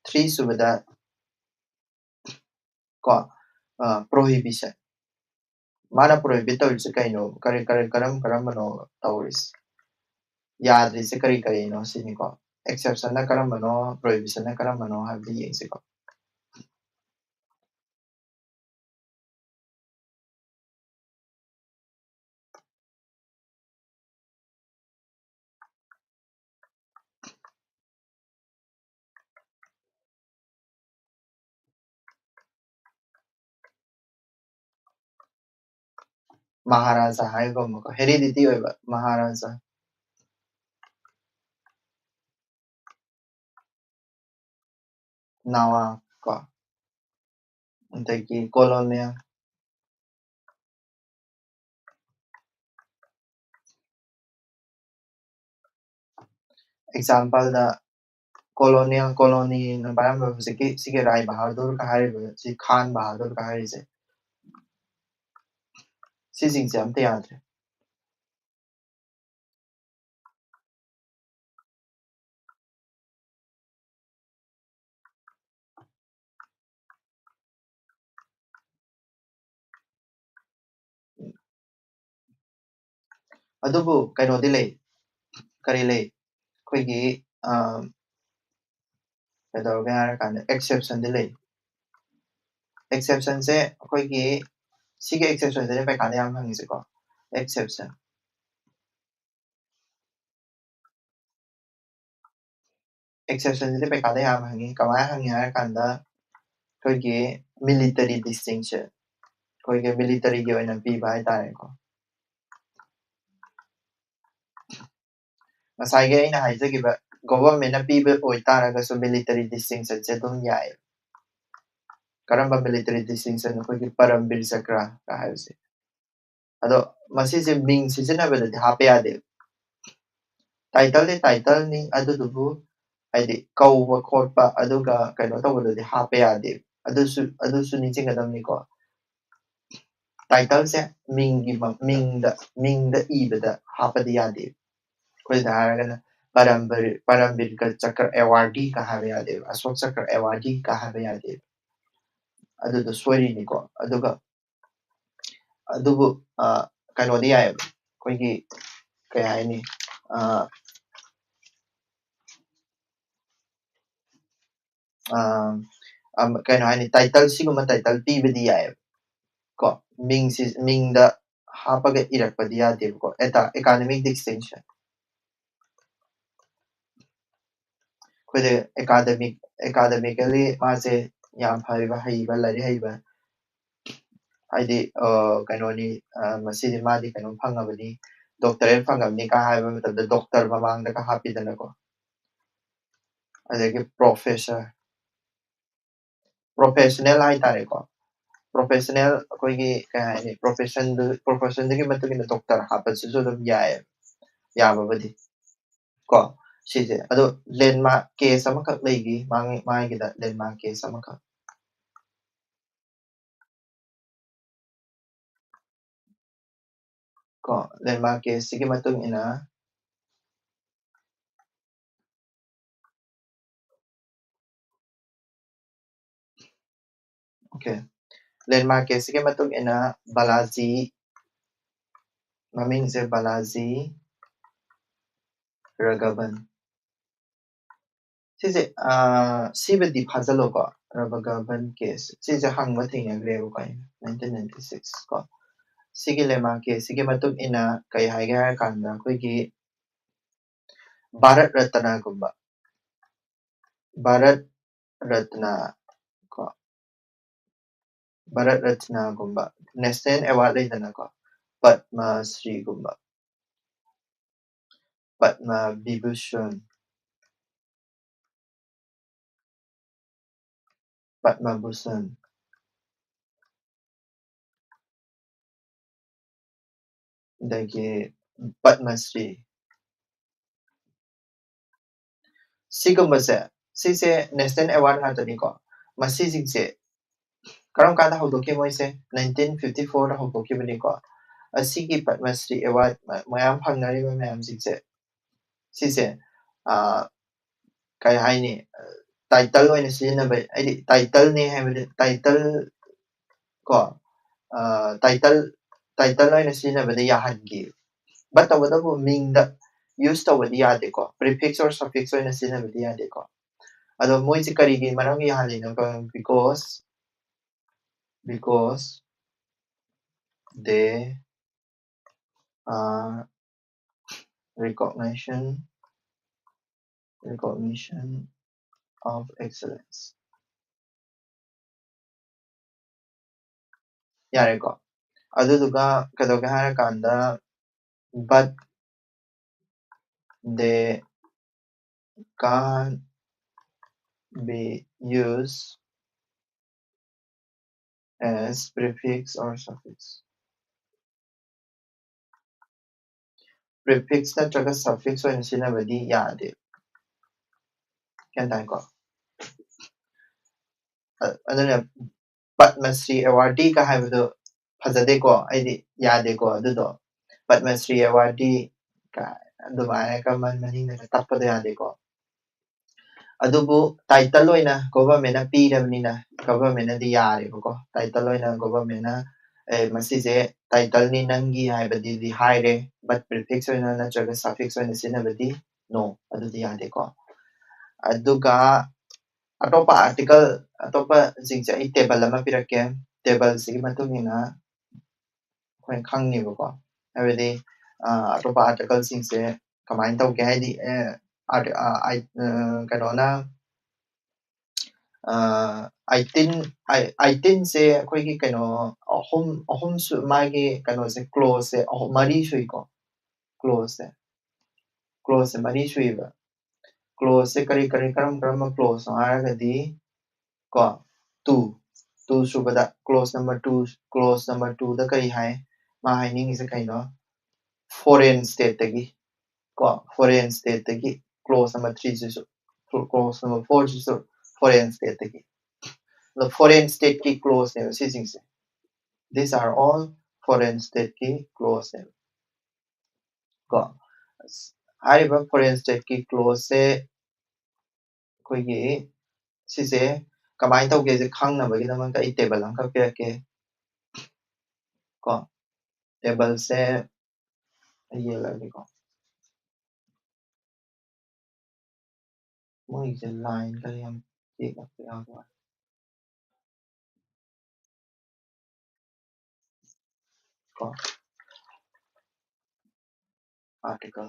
ꯊ꯭ꯔꯤ ꯁꯨꯕꯗ ꯀꯣ, ꯄ꯭ꯔꯣꯍꯤꯕꯤꯁꯟ꯫ ꯃꯥꯅ ꯄ꯭ꯔꯣꯍꯤꯕꯤꯠ ꯇꯧꯔꯤꯁꯦ ꯀꯩꯅꯣ? ꯀꯔꯤ, ꯀꯔꯤ, ꯀꯔꯝ, ꯀꯔꯝꯕꯅꯣ ꯇꯧꯔꯤꯁꯦ? ꯌꯥꯗ꯭ꯔꯤꯁꯦ ꯀꯔꯤ ꯀꯔꯤꯅꯣ ꯁꯤꯅꯤꯀꯣ꯫ ꯑꯦꯛꯁꯦꯞꯁꯟꯅ ꯀꯔꯝꯕꯅꯣ, ꯄ꯭ꯔꯣꯍꯤꯕꯤꯁꯟꯅ ꯀꯔꯝꯕꯅꯣ ꯍꯥꯏꯕꯗꯨ ꯌꯦꯡꯁꯤꯀꯣ꯫ ꯃꯍꯥꯔꯥꯖꯥ ꯍꯥꯏꯒꯨꯝꯕꯀꯣ, ꯍꯦꯔꯤꯗꯤꯇꯤ ꯑꯣꯏꯕ ꯃꯍꯥꯔꯥꯖꯥ꯫ ꯅꯋꯥ ꯀꯣ, ꯑꯗꯒꯤ ꯀꯣꯂꯣꯅꯤꯌꯦꯜ꯫ ꯑꯦꯛꯖꯥꯝꯄꯜꯗ ꯀꯣꯂꯣꯅꯤꯌꯦꯜ, ꯀꯣꯂꯣꯅꯤꯅ ꯄꯥꯏꯔꯝꯕ ꯍꯧꯖꯤꯛꯀꯤ ꯁꯤꯒꯤ ꯔꯥꯏ ꯕꯍꯥꯗꯨꯔꯒ ꯍꯥꯏꯔꯤꯕ, ꯁꯤ ꯈꯥꯟ ꯕꯍꯥꯗꯨꯔꯒ ꯍꯥꯏꯔꯤꯁꯦ, ꯁꯤꯁꯤꯡꯁꯦ ꯑꯝꯇ ꯌꯥꯗ꯭ꯔꯦ꯫ ꯑꯗꯨꯕꯨ ꯀꯩꯅꯣꯗꯤ ꯂꯩ, ꯀꯔꯤ ꯂꯩ? ꯑꯩꯈꯣꯏꯒꯤ, ꯑ, ꯀꯩꯗꯧꯔꯒꯦ ꯍꯥꯏꯔꯀꯥꯟꯗ ꯑꯦꯛꯁꯦꯞꯁꯟꯗꯤ ꯂꯩ꯫ ꯑꯦꯛꯁꯦꯞꯁꯟꯁꯦ ꯑꯩꯈꯣꯏꯒꯤ ꯁꯤꯒꯤ ꯑꯦꯛꯁꯦꯞꯁꯟꯁꯤꯅꯦ ꯄꯩꯈꯥꯗ ꯌꯥꯝ ꯍꯪꯉꯤꯁꯦꯀꯣ, ꯑꯦꯛꯁꯦꯞꯁꯟ꯫ ꯑꯦꯛꯁꯦꯞꯁꯟꯁꯤꯗꯤ ꯄꯩꯈꯥꯗ ꯌꯥꯝ ꯍꯪꯉꯤ꯫ ꯀꯃꯥꯏꯅ ꯍꯪꯉꯤ ꯍꯥꯏꯔ ꯀꯥꯟꯗ, ꯑꯩꯈꯣꯏꯒꯤ ꯃꯤꯂꯤꯇꯔꯤ ꯗꯤꯁꯇꯤꯡꯁꯟ, ꯑꯩꯈꯣꯏꯒꯤ ꯃꯤꯂꯤꯇꯔꯤꯒꯤ ꯑꯣꯏꯅ ꯄꯤꯕ ꯍꯥꯏꯇꯥꯔꯦꯀꯣ꯫ ꯉꯁꯥꯏꯒꯤ ꯑꯩꯅ ꯍꯥꯏꯖꯈꯤꯕ ꯒꯣꯚꯔꯟꯃꯦꯟꯅ ꯄꯤꯕ ꯑꯣꯏꯇꯥꯔꯒꯁꯨ ꯃꯤꯂꯤꯇꯔꯤ ꯗꯤꯁꯇꯤꯡꯁꯟꯁꯦ ꯑꯗꯨꯝ ꯌꯥꯏ꯫ ꯀꯔꯝꯕ ꯃꯤꯂꯤꯇꯔꯤ ꯗꯤꯁꯇꯤꯡꯁꯟ? ꯑꯩꯈꯣꯏꯒꯤ ꯄꯔꯝꯕꯤꯔ ꯆꯀ꯭ꯔ ꯍꯥꯏꯕꯁꯦ꯫ ꯑꯗꯣ ꯃꯁꯤꯁꯦ ꯃꯤꯡ ꯁꯤꯖꯤꯟꯅꯕꯗꯗꯤ ꯍꯥꯞꯄ ꯌꯥꯗꯦ꯫ ꯇꯥꯏꯇꯜꯗꯤ ꯇꯥꯏꯇꯜꯅꯤ, ꯑꯗꯨꯗꯨꯕꯨ ꯍꯥꯏꯗꯤ ꯀꯧꯕ ꯈꯣꯠꯄ ꯑꯗꯨꯒ ꯀꯩꯅꯣ ꯇꯧꯕꯗꯗꯤ ꯍꯥꯞꯄ ꯌꯥꯗꯦ꯫ ꯑꯗꯨꯁꯨ ꯑꯗꯨꯁꯨ ꯅꯤꯡꯁꯤꯡꯒꯗꯕꯅꯤꯀꯣ꯫ ꯇꯥꯏꯇꯜꯁꯦ ꯃꯤꯡꯒꯤ ꯃ- ꯃꯤꯡꯗ ꯃꯤꯡꯗ ꯏꯕꯗ ꯍꯥꯞꯄꯗꯤ ꯌꯥꯗꯦ꯫ ꯑꯩꯈꯣꯏꯗ ꯍꯥꯏꯔꯒꯅ ꯄꯔꯝꯕꯤꯔ ꯄꯔꯝꯕꯤꯔ ꯆꯀ꯭ꯔ ꯑꯦꯋꯥꯔꯗꯤꯒ ꯍꯥꯏꯕ ꯌꯥꯗꯦꯕ, ꯑꯁꯣꯛ ꯆꯀ꯭ꯔ ꯑꯦꯋꯥꯔꯗꯤꯒ ꯍꯥꯏꯕ ꯌꯥꯗꯦꯕ꯫ ꯑꯗꯨꯗꯣ ꯁꯣꯏꯔꯤꯅꯤꯀꯣ꯫ ꯑꯗꯨꯒ ꯑꯗꯨꯕꯨ ꯑ, ꯀꯩꯅꯣꯗꯤ ꯌꯥꯏꯑꯕ, ꯑꯩꯈꯣꯏꯒꯤ ꯀꯩ ꯍꯥꯏꯅꯤ, ꯑ, ꯑ, ꯑꯝ, ꯀꯩꯅꯣ ꯍꯥꯏꯅꯤ, ꯇꯥꯏꯇꯜ, ꯁꯤꯒꯨꯝꯕ ꯇꯥꯏꯇꯜ ꯄꯤꯕꯗꯤ ꯌꯥꯏꯑꯕ ꯀꯣ꯫ ꯃꯤꯡꯁꯤ ꯃꯤꯡꯗ ꯍꯥꯞꯄꯒ ꯏꯔꯛꯄꯗꯤ ꯌꯥꯗꯦꯕꯀꯣ꯫ ꯑꯦꯀꯥꯗꯃꯤꯛ ꯗꯤꯁꯇꯤꯡꯁꯟ, ꯑꯩꯈꯣꯏꯗ ꯑꯦꯀꯥꯗꯃꯤꯛ ꯑꯦꯀꯥꯗꯃꯤꯀꯦꯜꯂꯤ ꯃꯥꯁꯦ ꯌꯥꯝ ꯍꯩꯕ ꯍꯩꯕ ꯂꯥꯏꯔꯤꯛ ꯍꯩꯕ, ꯍꯥꯏꯗꯤ ꯑ, ꯀꯩꯅꯣꯅꯤ, ꯑ, ꯃꯁꯤꯗꯤ ꯃꯥꯗꯤ ꯀꯩꯅꯣ ꯐꯪꯉꯕꯅꯤ, ꯗꯣꯛꯇꯔꯦꯠ ꯐꯪꯉꯕꯅꯤ ꯀꯥ ꯍꯥꯏꯕ ꯃꯇꯝꯗ ꯗꯣꯛꯇꯔ ꯃꯃꯥꯡꯗꯒ ꯍꯥꯞꯄꯤꯗꯅꯀꯣ꯫ ꯑꯗꯒꯤ ꯄ꯭ꯔꯣꯐꯦꯁꯔ, ꯄ꯭ꯔꯣꯐꯦꯁꯅꯦꯜ ꯍꯥꯏꯇꯥꯔꯦꯀꯣ꯫ ꯄ꯭ꯔꯣꯐꯦꯁꯅꯦꯜ ꯑꯩꯈꯣꯏꯒꯤ ꯀꯩ ꯍꯥꯏꯅꯤ, ꯄ꯭ꯔꯣꯐꯦꯁꯟꯗꯨ ꯄ꯭ꯔꯣꯐꯦꯁꯟꯗꯨꯒꯤ ꯃꯇꯨꯡ ꯏꯟꯅ ꯗꯣꯛꯇꯔ ꯍꯥꯞꯄꯁꯤꯁꯨ ꯑꯗꯨꯝ ꯌꯥꯏꯌꯦꯕ, ꯌꯥꯕꯕꯨꯗꯤ ꯀꯣ꯫ ꯁꯤꯁꯦ ꯑꯗꯣ ꯂꯦꯟꯃꯥꯔꯛ ꯀꯦꯁ ꯑꯃꯈꯛ ꯂꯩꯈꯤ ꯃꯥꯒꯤ ꯃꯥꯒꯤꯗ ꯂꯦꯟꯃꯥꯔꯛ ꯀꯦꯁ ꯑꯃꯈꯛ ꯀꯣ꯫ ꯂꯦꯟꯃꯥꯔꯛ ꯀꯦꯁꯁꯤꯒꯤ ꯃꯇꯨꯡ ꯏꯟꯅ ꯑꯣꯀꯦ꯫ ꯂꯦꯟꯃꯥꯔꯛ ꯀꯦꯁꯁꯤꯒꯤ ꯃꯇꯨꯡ ꯏꯟꯅ ꯕꯥꯂꯥꯖꯤ, ꯃꯃꯤꯡꯁꯦ ꯕꯥꯂꯥꯖꯤ ꯔꯥꯘꯕꯟ꯫ ꯁꯤꯁꯦ ꯑ, ꯁꯤꯕꯨꯗꯤ ꯐꯥꯖꯜꯂꯣꯀꯣ꯫ ꯔꯥꯘꯕꯟ ꯀꯦꯁ ꯁꯤꯁꯦ ꯍꯪꯕ ꯊꯦꯡꯅꯈ꯭ꯔꯦꯕꯀꯣ ꯑꯩꯅ ꯅꯥꯏꯟꯇꯤꯟ ꯅꯥꯏꯟꯇꯤ ꯁꯤꯛꯁ ꯀꯣ꯫ ꯁꯤꯒꯤ ꯂꯦꯟꯃꯥꯔꯛ ꯀꯦꯁꯁꯤꯒꯤ ꯃꯇꯨꯡ ꯏꯟꯅ ꯀꯩ ꯍꯥꯏꯒꯦ ꯍꯥꯏꯔ ꯀꯥꯟꯗ ꯑꯩꯈꯣꯏꯒꯤ ꯚꯥꯔꯠ ꯔꯠꯅꯒꯨꯝꯕ, ꯚꯥꯔꯠ ꯔꯠꯅ ꯀꯣ, ꯚꯥꯔꯠ ꯔꯠꯅꯒꯨꯝꯕ, ꯅꯦꯁꯅꯦꯜ ꯑꯦꯋꯥꯔꯗ ꯂꯩꯗꯅꯀꯣ, ꯄꯗꯃ ꯁ꯭ꯔꯤꯒꯨꯝꯕ, ꯄꯗꯃ ꯕꯤꯚꯨꯁꯟ, ꯄꯗꯃ ꯚꯨꯁꯟ, ꯑꯗꯒꯤ ꯄꯗꯃ ꯁ꯭ꯔꯤ, ꯁꯤꯒꯨꯝꯕꯁꯦ, ꯁꯤꯁꯦ ꯅꯦꯁꯅꯦꯜ ꯑꯦꯋꯥꯔꯗ ꯉꯥꯛꯇꯅꯤꯀꯣ꯫ ꯃꯁꯤꯁꯤꯡꯁꯦ ꯀꯔꯝ ꯀꯥꯟꯗ ꯍꯧꯗꯣꯛꯈꯤ? ꯃꯣꯏꯁꯦ ꯅꯥꯏꯟꯇꯤꯟ ꯐꯤꯐꯇꯤ ꯐꯣꯔꯗ ꯍꯧꯗꯣꯛꯈꯤꯕꯅꯤꯀꯣ꯫ ꯑꯁꯤꯒꯤ ꯄꯗꯃ ꯁ꯭ꯔꯤ ꯑꯦꯋꯥꯔꯗ ꯃ-, ꯃꯌꯥꯝ ꯐꯪꯅꯔꯤꯕ ꯃꯌꯥꯝꯁꯤꯡꯁꯦ, ꯁꯤꯁꯦ, ꯑꯥ, ꯀꯩ ꯍꯥꯏꯅꯤ, ꯇꯥꯏꯇꯜ ꯑꯣꯏꯅ ꯁꯤꯖꯤꯟꯅꯕ, ꯍꯥꯏꯗꯤ ꯇꯥꯏꯇꯜꯅꯦ ꯍꯥꯏꯕꯗꯤ ꯇꯥꯏꯇꯜ ꯀꯣ, ꯇꯥꯏꯇꯜ, ꯇꯥꯏꯇꯜ ꯑꯣꯏꯅ ꯁꯤꯖꯤꯟꯅꯕꯗꯤ ꯌꯥꯍꯟꯈꯤ꯫ But ꯇꯧꯕꯇꯕꯨ ꯃꯤꯡꯗ use ꯇꯧꯕꯗꯤ ꯌꯥꯗꯦꯀꯣ, prefix or suffix ꯑꯣꯏꯅ ꯁꯤꯖꯤꯟꯅꯕꯗꯤ ꯌꯥꯗꯦꯀꯣ꯫ ꯑꯗꯣ ꯃꯣꯏꯁꯦ ꯀꯔꯤꯒꯤ ꯃꯔꯝꯒꯤ ꯌꯥꯍꯜꯂꯤꯅꯣ? Because, because they are recognition, recognition of excellence. ꯌꯥꯔꯦꯀꯣ꯫ ꯑꯗꯨꯗꯨꯒ ꯀꯩꯗꯧꯒꯦ ꯍꯥꯏꯔꯀꯥꯟꯗ, but they can't be used as prefix or suffix. Prefix ꯅꯠꯇ꯭ꯔꯒ suffix ꯑꯣꯏꯅ ꯁꯤꯖꯤꯟꯅꯕꯗꯤ ꯌꯥꯗꯦ꯫ ꯒ꯭ꯌꯥꯟ ꯇꯥꯏꯀꯣ? ꯑ-, ꯑꯗꯨꯅ ꯄꯗꯃ ꯁ꯭ꯔꯤ ꯑꯦꯋꯥꯔꯗꯤꯒ ꯍꯥꯏꯕꯗꯣ ꯐꯖꯗꯦꯀꯣ, ꯑꯩꯗꯤ ꯌꯥꯗꯦꯀꯣ ꯑꯗꯨꯗꯣ꯫ ꯄꯗꯃ ꯁ꯭ꯔꯤ ꯑꯦꯋꯥꯔꯗꯤ ꯀ-, ꯑꯗꯨꯃꯥꯏꯅꯒ ꯃ-, ꯃꯅꯤꯡꯗꯒ ꯇꯞꯄꯗꯣ ꯌꯥꯗꯦꯀꯣ꯫ ꯑꯗꯨꯕꯨ ꯇꯥꯏꯇꯜ ꯑꯣꯏꯅ ꯒꯣꯚꯔꯟꯃꯦꯟꯠꯅ ꯄꯤꯔꯕꯅꯤꯅ ꯒꯣꯚꯔꯟꯃꯦꯟꯠꯅꯗꯤ ꯌꯥꯔꯦꯕꯀꯣ꯫ ꯇꯥꯏꯇꯜ ꯑꯣꯏꯅ ꯒꯣꯚꯔꯟꯃꯦꯟꯠꯅ, "ꯑꯦ, ꯃꯁꯤꯁꯦ ꯇꯥꯏꯇꯜꯅꯤ ꯅꯪꯒꯤ" ꯍꯥꯏꯕꯗꯨꯗꯤ ꯍꯥꯏꯔꯦ, but prefix ꯑꯣꯏꯅ ꯅꯠꯇ꯭ꯔꯒ suffix ꯑꯣꯏꯅ ꯁꯤꯖꯤꯟꯅꯕꯗꯤ no, ꯑꯗꯨꯗꯤ ꯌꯥꯗꯦꯀꯣ꯫ ꯑꯗꯨꯒ ꯑꯇꯣꯞꯄ ꯑꯥꯔꯇꯤꯀꯜ, ꯑꯇꯣꯞꯄꯁꯤꯡꯁꯦ ꯑꯩ ꯇꯦꯕꯜ ꯑꯃ ꯄꯤꯔꯛꯀꯦ꯫ ꯇꯦꯕꯜꯁꯤꯒꯤ ꯃꯇꯨꯡ ꯏꯟꯅ ꯑꯩꯈꯣꯏꯅ ꯈꯪꯅꯦꯕꯀꯣ꯫ ꯍꯥꯏꯕꯗꯤ, ꯑ, ꯑꯇꯣꯞꯄ ꯑꯥꯔꯇꯤꯀꯜꯁꯤꯡꯁꯦ ꯀꯃꯥꯏꯅ ꯇꯧꯒꯦ ꯍꯥꯏꯗꯤ, ꯑꯦ, ꯑꯥꯔ-, ꯑ, ꯑꯥꯏ-, ꯑ, ꯀꯩꯅꯣꯅ, ꯑ, ꯑꯥꯏꯇꯤꯟ ꯑꯥꯏꯇꯤꯟꯁꯦ ꯑꯩꯈꯣꯏꯒꯤ ꯀꯩꯅꯣ ꯑꯍꯨꯝ ꯑꯍꯨꯝꯁꯨ ꯃꯥꯒꯤ ꯀꯩꯅꯣꯁꯦ ꯀ꯭ꯂꯣꯁꯁꯦ ꯑꯍꯨꯝ ꯃꯔꯤ ꯁꯨꯏꯀꯣ꯫ ꯀ꯭ꯂꯣꯁꯁꯦ ꯀ꯭ꯂꯣꯁꯁꯦ ꯃꯔꯤ ꯁꯨꯏꯕ꯫ ꯀ꯭ꯂꯣꯁꯁꯦ ꯀꯔꯤ ꯀꯔꯤ ꯀꯔꯝ ꯀꯔꯝꯕ ꯀ꯭ꯂꯣꯁꯅꯣ ꯍꯥꯏꯔꯒꯗꯤ ꯀꯣ ꯇꯨ ꯇꯨ ꯁꯨꯕꯗ clause number two clause number ꯇꯨꯗ ꯀꯔꯤ ꯍꯥꯏ? ꯃꯥ ꯍꯥꯏꯅꯤꯡꯉꯤꯁꯦ ꯀꯩꯅꯣ? ꯐꯣꯔꯦꯟ ꯁ꯭ꯇꯦꯠꯇꯒꯤ ꯀꯣ ꯐꯣꯔꯦꯟ ꯁ꯭ꯇꯦꯠꯇꯒꯤ ꯀ꯭ꯂꯣꯁ ꯅꯝꯕꯔ ꯊ꯭ꯔꯤꯁꯤꯁꯨ ꯀ꯭ꯂꯣꯁ ꯅꯝꯕꯔ ꯐꯣꯔꯁꯤꯁꯨ ꯐꯣꯔꯦꯟ ꯁ꯭ꯇꯦꯠꯇꯒꯤ꯫ ꯑꯗꯣ ꯐꯣꯔꯦꯟ ꯁ꯭ꯇꯦꯠꯀꯤ ꯀ꯭ꯂꯣꯁꯅꯦꯕ ꯁꯤꯁꯤꯡꯁꯦ꯫ These are all foreign ꯁ꯭ꯇꯦꯠꯀꯤ ꯀ꯭ꯂꯣꯁꯅꯦꯕ ꯀꯣ꯫ ꯍꯥꯏꯔꯤꯕ ꯐꯣꯔꯦꯟ ꯁ꯭ꯇꯦꯠꯀꯤ ꯀ꯭ꯂꯣꯁꯁꯦ ꯑꯩꯈꯣꯏꯒꯤ ꯁꯤꯁꯦ ꯀꯃꯥꯏꯅ ꯇꯧꯒꯦꯁꯦ ꯈꯪꯅꯕꯒꯤꯗꯃꯛꯇ ꯑꯩ ꯇꯦꯕꯜ ꯑꯃꯈꯛ ꯄꯤꯔꯛꯀꯦ ꯀꯣ꯫ ꯇꯦꯕꯜꯁꯦ ꯑꯩ ꯌꯦꯡꯂꯛꯑꯒꯦꯀꯣ꯫ ꯃꯣꯏꯁꯦ ꯂꯥꯏꯟ ꯈꯔ ꯌꯥꯝ ꯆꯦꯛꯂꯛꯄ ꯌꯥꯎꯕ꯫ ꯀꯣ article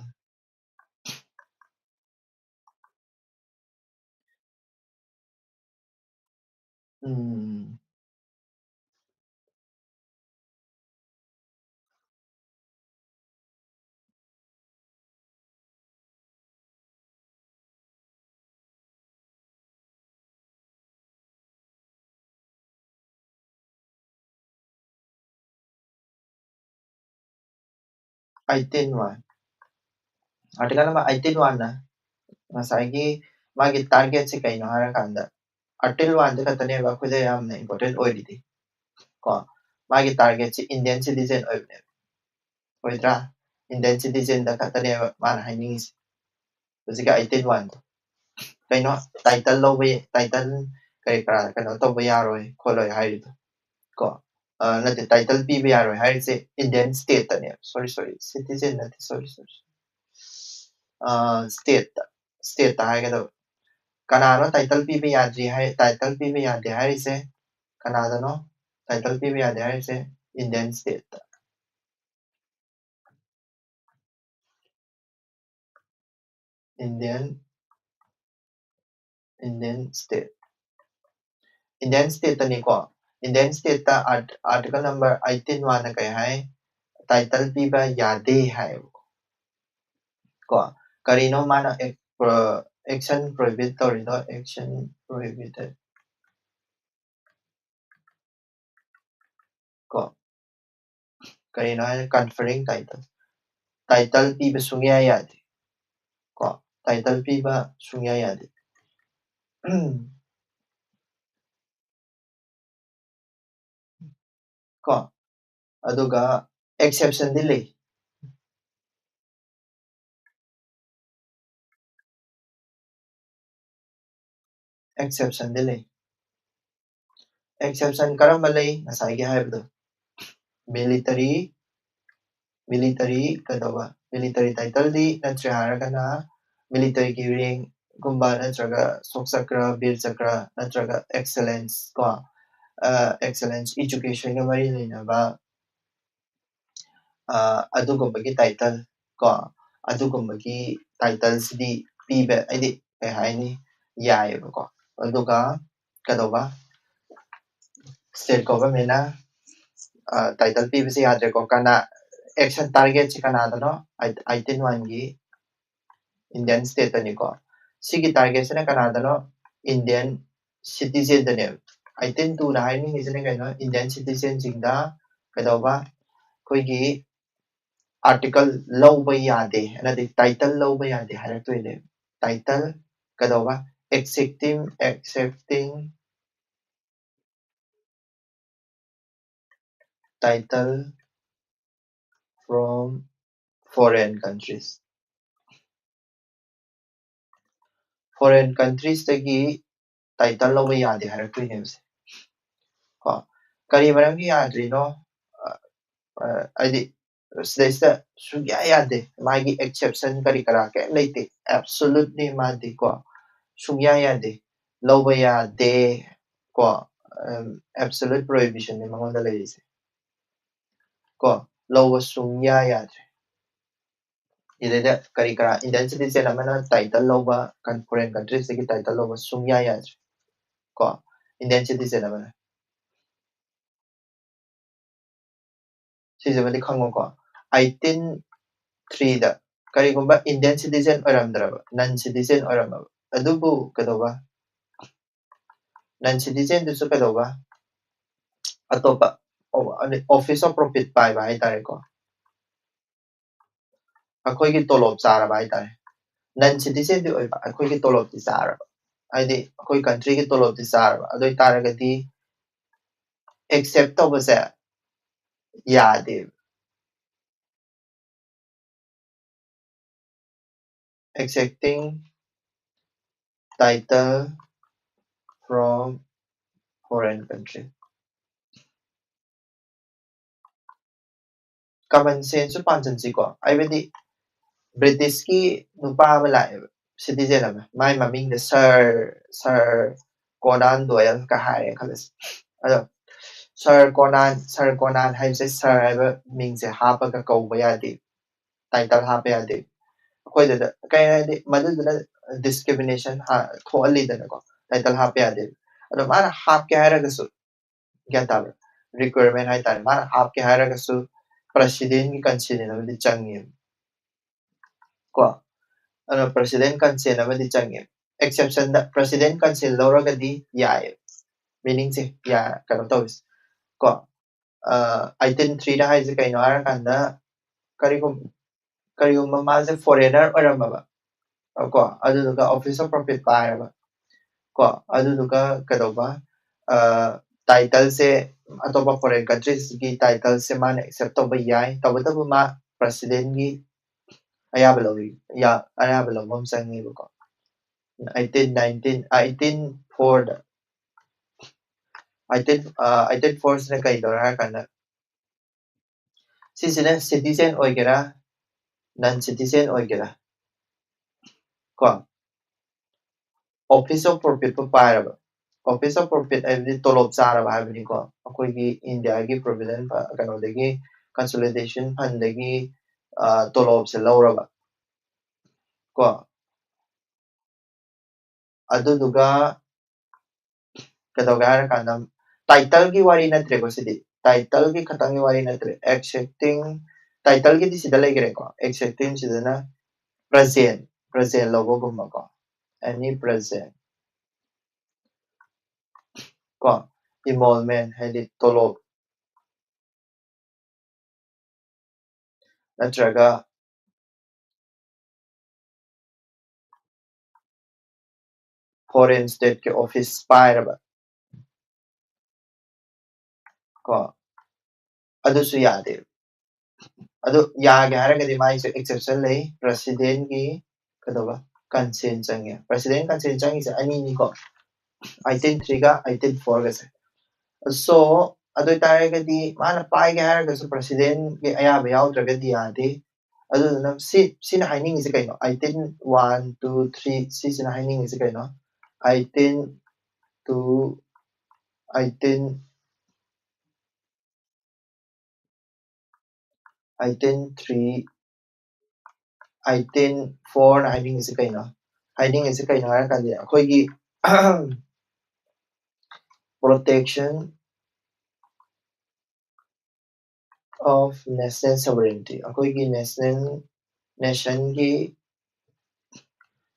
um eighteen one article number eighteen ꯋꯥꯟꯅ ꯉꯁꯥꯏꯒꯤ ꯃꯥꯒꯤ ꯇꯥꯔꯒꯦꯠꯁꯦ ꯀꯩꯅꯣ ꯍꯥꯏꯔꯀꯥꯟꯗ ꯑꯥꯔꯇꯤꯀꯜ ꯋꯥꯟꯗ ꯈꯛꯇꯅꯦꯕ ꯑꯩꯈꯣꯏꯗ ꯌꯥꯝꯅ ꯏꯝꯄꯣꯔꯇꯦꯟ ꯑꯣꯏꯔꯤꯗꯤ ꯀꯣ꯫ ꯃꯥꯒꯤ ꯇꯥꯔꯒꯦꯠꯁꯦ ꯏꯟꯗꯤꯌꯟ ꯁꯤꯇꯤꯖꯦꯟ ꯑꯣꯏꯕꯅꯦꯕ꯫ ꯑꯣꯏꯗ꯭ꯔꯥ? ꯏꯟꯗꯤꯌꯟ ꯁꯤꯇꯤꯖꯦꯟꯗ ꯈꯛꯇꯅꯦꯕ ꯃꯥꯅ ꯍꯥꯏꯅꯤꯡꯉꯤꯁꯦ꯫ ꯍꯧꯖꯤꯛꯀꯤ ꯑꯥꯏꯇꯤꯟ ꯋꯥꯟꯗꯣ ꯀꯩꯅꯣ ꯇꯥꯏꯇꯜ ꯂꯧꯕ ꯇꯥꯏꯇꯜ ꯀꯔꯤ ꯀꯔꯥ ꯀꯩꯅꯣ ꯇꯧꯕ ꯌꯥꯔꯣꯏ ꯈꯣꯠꯂꯣꯏ ꯍꯥꯏꯔꯤꯗꯣ ꯀꯣ꯫ ꯅꯠꯇꯦ, ꯇꯥꯏꯇꯜ ꯄꯤꯕ ꯌꯥꯔꯣꯏ ꯍꯥꯏꯔꯤꯁꯦ ꯏꯟꯗꯤꯌꯟ ꯁ꯭ꯇꯦꯠꯇꯅꯦꯕ꯫ ꯁꯣꯔꯤ ꯁꯣꯔꯤ ꯁꯤꯇꯤꯖꯦꯟ ꯅꯠꯇꯦ ꯁꯣꯔꯤ ꯁꯣꯔꯤ ꯁ꯭ꯇꯦꯠꯇ ꯁ꯭ꯇꯦꯠꯇ ꯍꯥꯏꯒꯗꯕ꯫ ꯀꯅꯥꯅꯣ ꯇꯥꯏꯇꯜ ꯄꯤꯕ ꯌꯥꯗ꯭ꯔꯤ ꯍꯥꯏ ꯇꯥꯏꯇꯜ ꯄꯤꯕ ꯌꯥꯗꯦ ꯍꯥꯏꯔꯤꯁꯦ? ꯀꯅꯥꯗꯅꯣ ꯇꯥꯏꯇꯜ ꯄꯤꯕ ꯌꯥꯗꯦ ꯍꯥꯏꯔꯤꯁꯦ? ꯏꯟꯗꯤꯌꯟ ꯁ꯭ꯇꯦꯠꯇ꯫ Indian Indian state Indian state ꯇꯅꯤꯀꯣ, Indian state ꯇ art- article number eighteen one ꯅ ꯀꯩ ꯍꯥꯏ? Title ꯄꯤꯕ ꯌꯥꯗꯦ ꯍꯥꯏꯌꯦꯕꯀꯣ꯫ ꯀꯣ, ꯀꯔꯤꯅꯣ ꯃꯥꯅ act- pro- action prohibit ꯇꯧꯔꯤꯗꯣ? Action prohibited ꯀꯣ, ꯀꯔꯤꯅꯣ ꯍꯥꯏꯔ conferring title, title ꯄꯤꯕ ꯁꯨꯡꯌꯥ ꯌꯥꯗꯦ ꯀꯣ, title ꯄꯤꯕ ꯁꯨꯡꯌꯥ ꯌꯥꯗꯦ꯫ ꯀꯣ, ꯑꯗꯨꯒ exception ꯗꯤ ꯂꯩ꯫ Exception ꯗꯤ ꯂꯩ꯫ Exception ꯀꯔꯝꯕ ꯂꯩ? ꯉꯁꯥꯏꯒꯤ ꯍꯥꯏꯕꯗꯣ, military, military ꯀꯩꯗꯧꯕ, military title ꯗꯤ ꯅꯠꯇ꯭ꯔꯦ ꯍꯥꯏꯔꯒꯅ military ꯒꯤ rank ꯒꯨꯝꯕ ꯅꯠꯇ꯭ꯔꯒ ꯁꯣꯛ ꯆꯀ꯭ꯔ, ꯕꯤꯔ ꯆꯀ꯭ꯔ ꯅꯠꯇ꯭ꯔꯒ excellence ꯀꯣ, excellence education ꯒ ꯃꯔꯤ ꯂꯩꯅꯕ ꯑꯗꯨꯒꯨꯝꯕꯒꯤ title ꯀꯣ, ꯑꯗꯨꯒꯨꯝꯕꯒꯤ title ꯁꯤꯗꯤ ꯄꯤꯕ, ꯍꯥꯏꯗꯤ ꯀꯩ ꯍꯥꯏꯅꯤ, ꯌꯥꯏꯑꯕꯀꯣ꯫ ꯑꯗꯨꯒ ꯀꯩꯗꯧꯕ, state government ꯅ title ꯄꯤꯕꯁꯦ ꯌꯥꯗ꯭ꯔꯦꯀꯣ꯫ ꯀꯅꯥ, action target ꯁꯦ ꯀꯅꯥꯗꯅꯣ? Eighteen one ꯒꯤ Indian state ꯇꯅꯤꯀꯣ꯫ ꯁꯤꯒꯤ target ꯁꯤꯅ ꯀꯅꯥꯗꯅꯣ? Indian citizen ꯗꯅꯦꯕ꯫ Eighteen two ꯅ ꯍꯥꯏꯅꯤꯡꯉꯤꯁꯤꯅ ꯀꯩꯅꯣ? Indian citizen ꯁꯤꯡꯗ ꯀꯩꯗꯧꯕ, ꯑꯩꯈꯣꯏꯒꯤ article ꯂꯧꯕ ꯌꯥꯗꯦ, ꯅꯠꯇꯦ, title ꯂꯧꯕ ꯌꯥꯗꯦ ꯍꯥꯏꯔꯛꯇꯣꯏꯅꯦꯕ꯫ Title ꯀꯩꯗꯧꯕ? Accepting, accepting title from foreign countries꯫ Foreign countries ꯇꯒꯤ title ꯂꯧꯕ ꯌꯥꯗꯦ ꯍꯥꯏꯔꯛꯇꯣꯏꯅꯦꯕ ꯁꯦ꯫ ꯀꯣ, ꯀꯔꯤ ꯃꯔꯝꯒꯤ ꯌꯥꯗ꯭ꯔꯤꯅꯣ? ꯑ, ꯑ, ꯍꯥꯏꯗꯤ ꯁꯤꯗꯩꯁꯤꯗ ꯁꯨꯡꯌꯥ ꯌꯥꯗꯦ, ꯃꯥꯒꯤ exception ꯀꯔꯤ ꯀꯔꯥ ꯀꯩꯝ ꯂꯩꯇꯦ, absolute ꯅꯤ ꯃꯥꯗꯤ ꯀꯣ, ꯁꯨꯡꯌꯥ ꯌꯥꯗꯦ, ꯂꯧꯕ ꯌꯥꯗꯦ ꯀꯣ, absolute prohibition ꯅꯤ ꯃꯉꯣꯟꯗ ꯂꯩꯔꯤꯁꯦ ꯀꯣ, ꯂꯧꯕ ꯁꯨꯡꯌꯥ ꯌꯥꯗ꯭ꯔꯦ꯫ ꯁꯤꯗꯩꯗ ꯀꯔꯤ ꯀꯔꯥ Indian citizen ꯑꯃꯅ title ꯂꯧꯕ, foreign countries ꯇꯒꯤ title ꯂꯧꯕ ꯁꯨꯡꯌꯥ ꯌꯥꯗ꯭ꯔꯦ ꯀꯣ꯫ Indian citizen ꯑꯃꯅ꯫ ꯁꯤꯁꯤꯃꯗꯤ ꯈꯪꯉꯣꯀꯣ꯫ ꯑꯩꯇꯤꯟ ꯊ꯭ꯔꯤꯗ ꯀꯔꯤꯒꯨꯝꯕ Indian citizen ꯑꯣꯏꯔꯝꯗ꯭ꯔꯕ, non citizen ꯑꯣꯏꯔꯝꯃꯕ, ꯑꯗꯨꯕꯨ ꯀꯩꯗꯧꯕ? Non citizenꯗꯨꯁꯨ ꯀꯩꯗꯧꯕ? ꯑꯇꯣꯞꯄ office of profit ꯄꯥꯏꯕ ꯍꯥꯏꯇꯥꯔꯦꯀꯣ꯫ ꯑꯩꯈꯣꯏꯒꯤ ꯇꯣꯂꯣꯞ ꯆꯥꯔꯕ ꯍꯥꯏꯇꯥꯔꯦ꯫ Non citizenꯗꯤ ꯑꯣꯏꯕ, ꯑꯩꯈꯣꯏꯒꯤ ꯇꯣꯂꯣꯞꯇꯤ ꯆꯥꯔꯕ, ꯍꯥꯏꯗꯤ ꯑꯩꯈꯣꯏ countryꯒꯤ ꯇꯣꯂꯣꯞꯇꯤ ꯆꯥꯔꯕ꯫ ꯑꯗꯨ ꯑꯣꯏꯇꯥꯔꯒꯗꯤ accept ꯇꯧꯕꯁꯦ ꯌꯥꯗꯦꯕ꯫ Accepting title from foreign country. Common senseꯁꯨ ꯄꯥꯟꯁꯤꯟꯁꯤꯀꯣ꯫ ꯍꯥꯏꯕꯗꯤ Britishꯀꯤ ꯅꯨꯄꯥ ꯑꯃ ꯂꯥꯛꯑꯦꯕ, citizen ꯑꯃ, ꯃꯥꯏ ꯃꯃꯤꯡꯗ Sir, Sir Conan Doyleꯀ ꯍꯥꯏꯔꯦ ꯈꯜꯂꯁꯤ꯫ ꯑꯗꯣ Sir Conan, Sir Conan ꯍꯥꯏꯕꯁꯦ Sir ꯍꯥꯏꯕ ꯃꯤꯡꯁꯦ ꯍꯥꯞꯄꯒ ꯀꯧꯕ ꯌꯥꯗꯦ, title ꯍꯥꯞꯄ ꯌꯥꯗꯦ꯫ ꯑꯩꯈꯣꯏꯗꯨꯗ ꯀꯩ ꯍꯥꯏꯗꯤ ꯃꯗꯨꯗꯨꯅ discrimination ꯊꯣꯛꯍꯜꯂꯤꯗꯅꯀꯣ, title ꯍꯥꯞꯄ ꯌꯥꯗꯦ꯫ ꯑꯗꯣ ꯃꯥꯅ ꯍꯥꯞꯀꯦ ꯍꯥꯏꯔꯒꯁꯨ, ꯒ꯭ꯌꯥꯟ ꯇꯥꯕ꯭ꯔꯥ? Requirement ꯍꯥꯏꯇꯥꯔꯦ, ꯃꯥꯅ ꯍꯥꯞꯀꯦ ꯍꯥꯏꯔꯒꯁꯨ Presidentꯀꯤ consent ꯑꯃꯗꯤ ꯆꯪꯉꯦꯕ ꯀꯣ꯫ ꯑꯗꯣ President consent ꯑꯃꯗꯤ ꯆꯪꯉꯦꯕ꯫ Exceptionꯗ President consent ꯂꯧꯔꯒꯗꯤ ꯌꯥꯏꯌꯦꯕ꯫ Meaningꯁꯦ ꯌꯥ-, ꯀꯩꯅꯣ ꯇꯧꯔꯤꯁꯦ ꯀꯣ꯫ ꯑꯩꯇꯤꯟ ꯊ꯭ꯔꯤꯗ ꯍꯥꯏꯁꯦ ꯀꯩꯅꯣ ꯍꯥꯏꯔꯀꯥꯟꯗ, ꯀꯔꯤꯒꯨꯝ-, ꯀꯔꯤꯒꯨꯝꯕ ꯃꯥꯁꯦ foreigner ꯑꯣꯏꯔꯝꯃꯕ ꯀꯣ, ꯑꯗꯨꯗꯨꯒ office of profit ꯄꯥꯏꯔꯕ ꯀꯣ, ꯑꯗꯨꯗꯨꯒ ꯀꯩꯗꯧꯕ, titleꯁꯦ ꯑꯇꯣꯞꯄ foreign countriesꯀꯤ titleꯁꯦ ꯃꯥꯅ accept ꯇꯧꯕ ꯌꯥꯏ, ꯇꯧꯕꯇꯕꯨ ꯃꯥ Presidentꯀꯤ ꯑꯌꯥꯕ ꯂꯧꯏ, ꯑꯌꯥꯕ ꯂꯧꯕ ꯑꯃ ꯆꯪꯉꯦꯕꯀꯣ꯫ ꯑꯩꯇꯤꯟ ꯅꯥꯏꯟꯇꯤꯟ, ꯑꯩꯇꯤꯟ ꯐꯣꯔꯗ, ꯑꯩꯇꯤꯟ, ꯑꯩꯇꯤꯟ ꯐꯣꯔꯁꯤꯅ ꯀꯩꯗꯧꯔꯦ ꯍꯥꯏꯔ ꯀꯥꯟꯗ, ꯁꯤꯁꯤꯅ citizen ꯑꯣꯏꯒꯦꯔꯥ, non citizen ꯑꯣꯏꯒꯦꯔꯥ ꯀꯣ, office of profitꯄꯨ ꯄꯥꯏꯔꯕ, office of profit ꯍꯥꯏꯕꯗꯤ ꯇꯣꯂꯣꯞ ꯆꯥꯔꯕ ꯍꯥꯏꯕꯅꯤꯀꯣ꯫ ꯑꯩꯈꯣꯏꯒꯤ Indiaꯒꯤ provident ꯐ-, ꯀꯩꯅꯣꯗꯒꯤ, consolidation fundꯗꯒꯤ, ꯑ, ꯇꯣꯂꯣꯞꯁꯦ ꯂꯧꯔꯕ ꯀꯣ꯫ ꯑꯗꯨꯗꯨꯒ ꯀꯩꯗꯧꯒꯦ ꯍꯥꯏꯔꯀꯥꯟꯗ, ꯇꯥꯏꯇꯜꯒꯤ ꯋꯥꯔꯤ ꯅꯠꯇ꯭ꯔꯦꯀꯣ ꯁꯤꯗꯤ, ꯇꯥꯏꯇꯜꯒꯤ ꯈꯛꯇꯪꯒꯤ ꯋꯥꯔꯤ ꯅꯠꯇ꯭ꯔꯦ꯫ ꯑꯦꯛꯁꯦꯞꯇꯤꯡ, ꯇꯥꯏꯇꯜꯒꯤꯗꯤ ꯁꯤꯗ ꯂꯩꯈ꯭ꯔꯦꯀꯣ꯫ ꯑꯦꯛꯁꯦꯞꯇꯤꯡ ꯁꯤꯗꯅ ꯄ꯭ꯔꯖꯦꯟ, ꯄ꯭ꯔꯖꯦꯟ ꯂꯧꯕꯒꯨꯝꯕꯀꯣ, ꯑꯦꯅꯤ ꯄ꯭ꯔꯖꯦꯟ ꯀꯣ, ꯏꯃꯣꯜꯃꯦꯟ ꯍꯥꯏꯗꯤ ꯇꯣꯂꯣꯞ ꯅꯠꯇ꯭ꯔꯒ ꯐꯣꯔꯦꯟ ꯁ꯭ꯇꯦꯠꯀꯤ ꯑꯣꯐꯤꯁ ꯄꯥꯏꯔꯕ ꯀꯣ, ꯑꯗꯨꯁꯨ ꯌꯥꯗꯦ꯫ ꯑꯗꯨ ꯌꯥꯒꯦ ꯍꯥꯏꯔꯒꯗꯤ ꯃꯥꯒꯤꯁꯨ ꯑꯦꯛꯁꯦꯞꯁꯟ ꯂꯩ꯫ ꯄ꯭ꯔꯁꯤꯗꯦꯟꯒꯤ ꯀꯩꯗꯧꯕ ꯀꯟꯁꯦꯟ ꯆꯪꯉꯦ꯫ ꯄ꯭ꯔꯁꯤꯗꯦꯟ ꯀꯟꯁꯦꯟ ꯆꯪꯉꯤꯁꯦ ꯑꯅꯤꯅꯤꯀꯣ, ꯑꯥꯏꯇꯤꯟ ꯊ꯭ꯔꯤꯒ ꯑꯥꯏꯇꯤꯟ ꯐꯣꯔꯒꯁꯦ꯫ ꯁꯣ ꯑꯗꯨ ꯑꯣꯏꯇꯥꯔꯒꯗꯤ ꯃꯥꯅ ꯄꯥꯏꯒꯦ ꯍꯥꯏꯔꯒꯁꯨ ꯄ꯭ꯔꯁꯤꯗꯦꯟꯒꯤ ꯑꯌꯥꯕ ꯌꯥꯎꯗ꯭ꯔꯒꯗꯤ ꯌꯥꯗꯦ꯫ ꯑꯗꯨꯗꯨꯅ ꯁꯤ, ꯁꯤꯅ ꯍꯥꯏꯅꯤꯡꯉꯤꯁꯦ ꯀꯩꯅꯣ? ꯑꯥꯏꯇꯤꯟ ꯋꯥꯟ, ꯇꯨ, ꯊ꯭ꯔꯤ, ꯁꯤꯁꯤꯅ ꯍꯥꯏꯅꯤꯡꯉꯤꯁꯦ ꯀꯩꯅꯣ? Eighteen two, eighteen, eighteen three, eighteen ꯐꯣꯔꯅ ꯍꯥꯏꯅꯤꯡꯉꯤꯁꯦ ꯀꯩꯅꯣ? ꯍꯥꯏꯅꯤꯡꯉꯤꯁꯦ ꯀꯩꯅꯣ ꯍꯥꯏꯔꯀꯥꯟꯗ ꯑꯩꯈꯣꯏꯒꯤ protection of national sovereignty, ꯑꯩꯈꯣꯏꯒꯤ ꯅꯦꯁꯅꯦꯜ, ꯅꯦꯁꯟꯒꯤ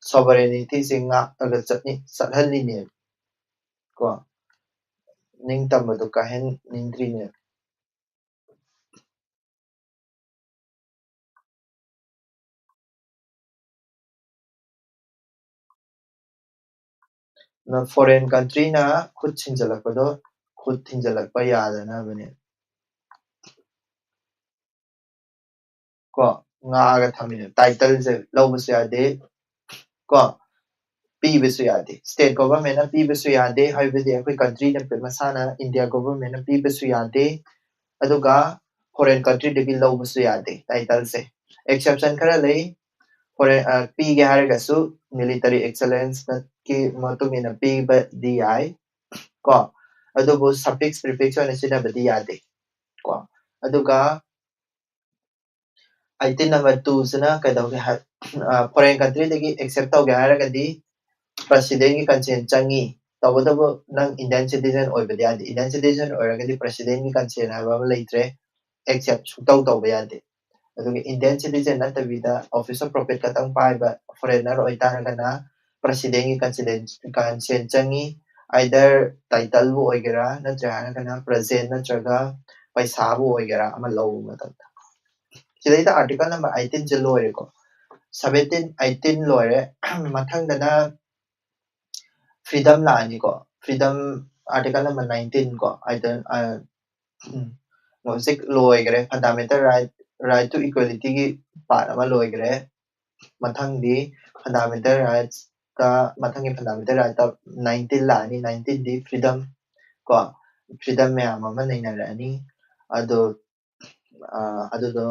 ꯁꯣꯚꯔꯦꯅꯤꯇꯤꯁꯦ ꯉꯥꯛꯑꯒ ꯆꯠꯅꯤ, ꯆꯠꯍꯜꯂꯤꯅꯦꯕ ꯀꯣ, ꯅꯤꯡꯇꯝꯕꯗꯣ ꯀꯥꯏꯍꯟꯅꯤꯡꯗ꯭ꯔꯤꯅꯦꯕ꯫ ꯐꯣꯔꯦꯟ ꯀꯟꯇ꯭ꯔꯤꯅ ꯈꯨꯠ ꯊꯤꯡꯖꯤꯜꯂꯛꯄꯗꯣ, ꯈꯨꯠ ꯊꯤꯡꯖꯤꯜꯂꯛꯄ ꯌꯥꯗꯅꯕꯅꯦ ꯀꯣ, ꯉꯥꯛꯑꯒ ꯊꯝꯃꯤꯅꯦ꯫ ꯇꯥꯏꯇꯜꯁꯦ ꯂꯧꯕꯁꯨ ꯌꯥꯗꯦ ꯀꯣ, ꯄꯤꯕꯁꯨ ꯌꯥꯗꯦ꯫ ꯁ꯭ꯇꯦꯠ ꯒꯣꯚꯔꯟꯃꯦꯟꯠꯅ ꯄꯤꯕꯁꯨ ꯌꯥꯗꯦ, ꯍꯥꯏꯕꯗꯤ ꯑꯩꯈꯣꯏ ꯀꯟꯇ꯭ꯔꯤꯅ ꯃꯁꯥꯅ, ꯏꯟꯗꯤꯌꯥ ꯒꯣꯚꯔꯟꯃꯦꯟꯠꯅ ꯄꯤꯕꯁꯨ ꯌꯥꯗꯦ, ꯑꯗꯨꯒ ꯐꯣꯔꯦꯟ ꯀꯟꯇ꯭ꯔꯤꯗꯒꯤ ꯂꯧꯕꯁꯨ ꯌꯥꯗꯦ ꯇꯥꯏꯇꯜꯁꯦ꯫ ꯑꯦꯛꯁꯦꯞꯁꯟ ꯈꯔ ꯂꯩ꯫ ꯐꯣꯔꯦꯟ, ꯑ, ꯄꯤꯒꯦ ꯍꯥꯏꯔꯒꯁꯨ ꯃꯤꯂꯤꯇꯔꯤ ꯑꯦꯛꯁꯦꯂꯦꯟꯁꯀꯤ ꯃꯇꯨꯡ ꯏꯟꯅ ꯄꯤꯕꯗꯤ ꯌꯥꯏ ꯀꯣ, ꯑꯗꯨꯕꯨ ꯁꯐꯤꯛꯁ ꯄ꯭ꯔꯤꯐꯤꯛꯁ ꯑꯣꯏꯅ ꯁꯤꯖꯤꯟꯅꯕꯗꯤ ꯌꯥꯗꯦ ꯀꯣ꯫ ꯑꯗꯨꯒ ꯑꯥꯏꯇꯤꯟ ꯅꯝꯕꯔ ꯇꯨꯁꯤꯅ ꯀꯩꯗꯧꯒꯦ ꯍꯥꯏ, ꯑ, ꯐꯣꯔꯦꯟ ꯀꯟꯇ꯭ꯔꯤꯗꯒꯤ ꯑꯦꯛꯁꯦꯞ ꯇꯧꯒꯦ ꯍꯥꯏꯔꯒꯗꯤ ꯄ꯭ꯔꯁꯤꯗꯦꯟꯒꯤ ꯀꯟꯁꯦꯟ ꯆꯪꯉꯤ꯫ ꯇꯧꯕꯇꯕꯨ ꯅꯪ Indian citizen ꯑꯣꯏꯕꯗꯤ ꯌꯥꯗꯦ꯫ Indian citizen ꯑꯣꯏꯔꯒꯗꯤ presidentꯀꯤ consent ꯍꯥꯏꯕ ꯑꯃ ꯂꯩꯇ꯭ꯔꯦ, accept ꯁꯨꯡꯇꯧ ꯇꯧꯕ ꯌꯥꯗꯦ꯫ ꯑꯗꯨꯒ Indian citizen ꯅꯠꯇꯕꯤꯗ office of profit ꯈꯛꯇꯪ ꯄꯥꯏꯕ foreigner ꯑꯣꯏꯇꯥꯔꯒꯅ presidentꯀꯤ consent consent ꯆꯪꯉꯤ꯫ Either titleꯕꯨ ꯑꯣꯏꯒꯦꯔꯥ, ꯅꯠꯇ꯭ꯔꯦ ꯍꯥꯏꯔꯒꯅ present ꯅꯠꯇ꯭ꯔꯒ ꯄꯩꯁꯥꯕꯨ ꯑꯣꯏꯒꯦꯔꯥ ꯑꯃ ꯂꯧꯕ ꯃꯇꯝꯗ꯫ ꯁꯤꯗꯩꯗ article number eighteenꯁꯦ ꯂꯣꯏꯔꯦꯀꯣ꯫ Seventeen, eighteen ꯂꯣꯏꯔꯦ꯫ ꯃꯊꯪꯗꯅ freedom ꯂꯥꯛꯑꯅꯤꯀꯣ꯫ Freedom, article number nineteen ꯀꯣ꯫ Either, ꯑ, ꯎꯝ, ꯍꯧꯖꯤꯛ ꯂꯣꯏꯈ꯭ꯔꯦ꯫ Fundamental right, right to equalityꯒꯤ part ꯑꯃ ꯂꯣꯏꯈ꯭ꯔꯦ꯫ ꯃꯊꯪꯗꯤ fundamental rightsꯇ, ꯃꯊꯪꯒꯤ fundamental rightꯇ nineteen ꯂꯥꯛꯑꯅꯤ꯫ Nineteenꯗꯤ freedom ꯀꯣ, freedom ꯃꯌꯥꯝ ꯑꯃ ꯅꯩꯅꯔꯛꯑꯅꯤ꯫ ꯑꯗꯣ, ꯑ, ꯑꯗꯨꯗꯣ,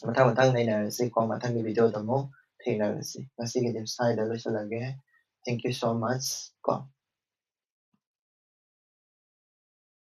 ꯃꯊꯪ ꯃꯊꯪ ꯅꯩꯅꯔꯁꯤꯀꯣ꯫ ꯃꯊꯪꯒꯤ videoꯗ ꯑꯃꯨꯛ ꯊꯦꯡꯅꯔꯁꯤ꯫ ꯉꯁꯤꯒꯤꯗꯤ ꯁ꯭ꯋꯥꯏꯗ ꯂꯣꯏꯁꯤꯜꯂꯒꯦ꯫ Thank you so much ꯀꯣ꯫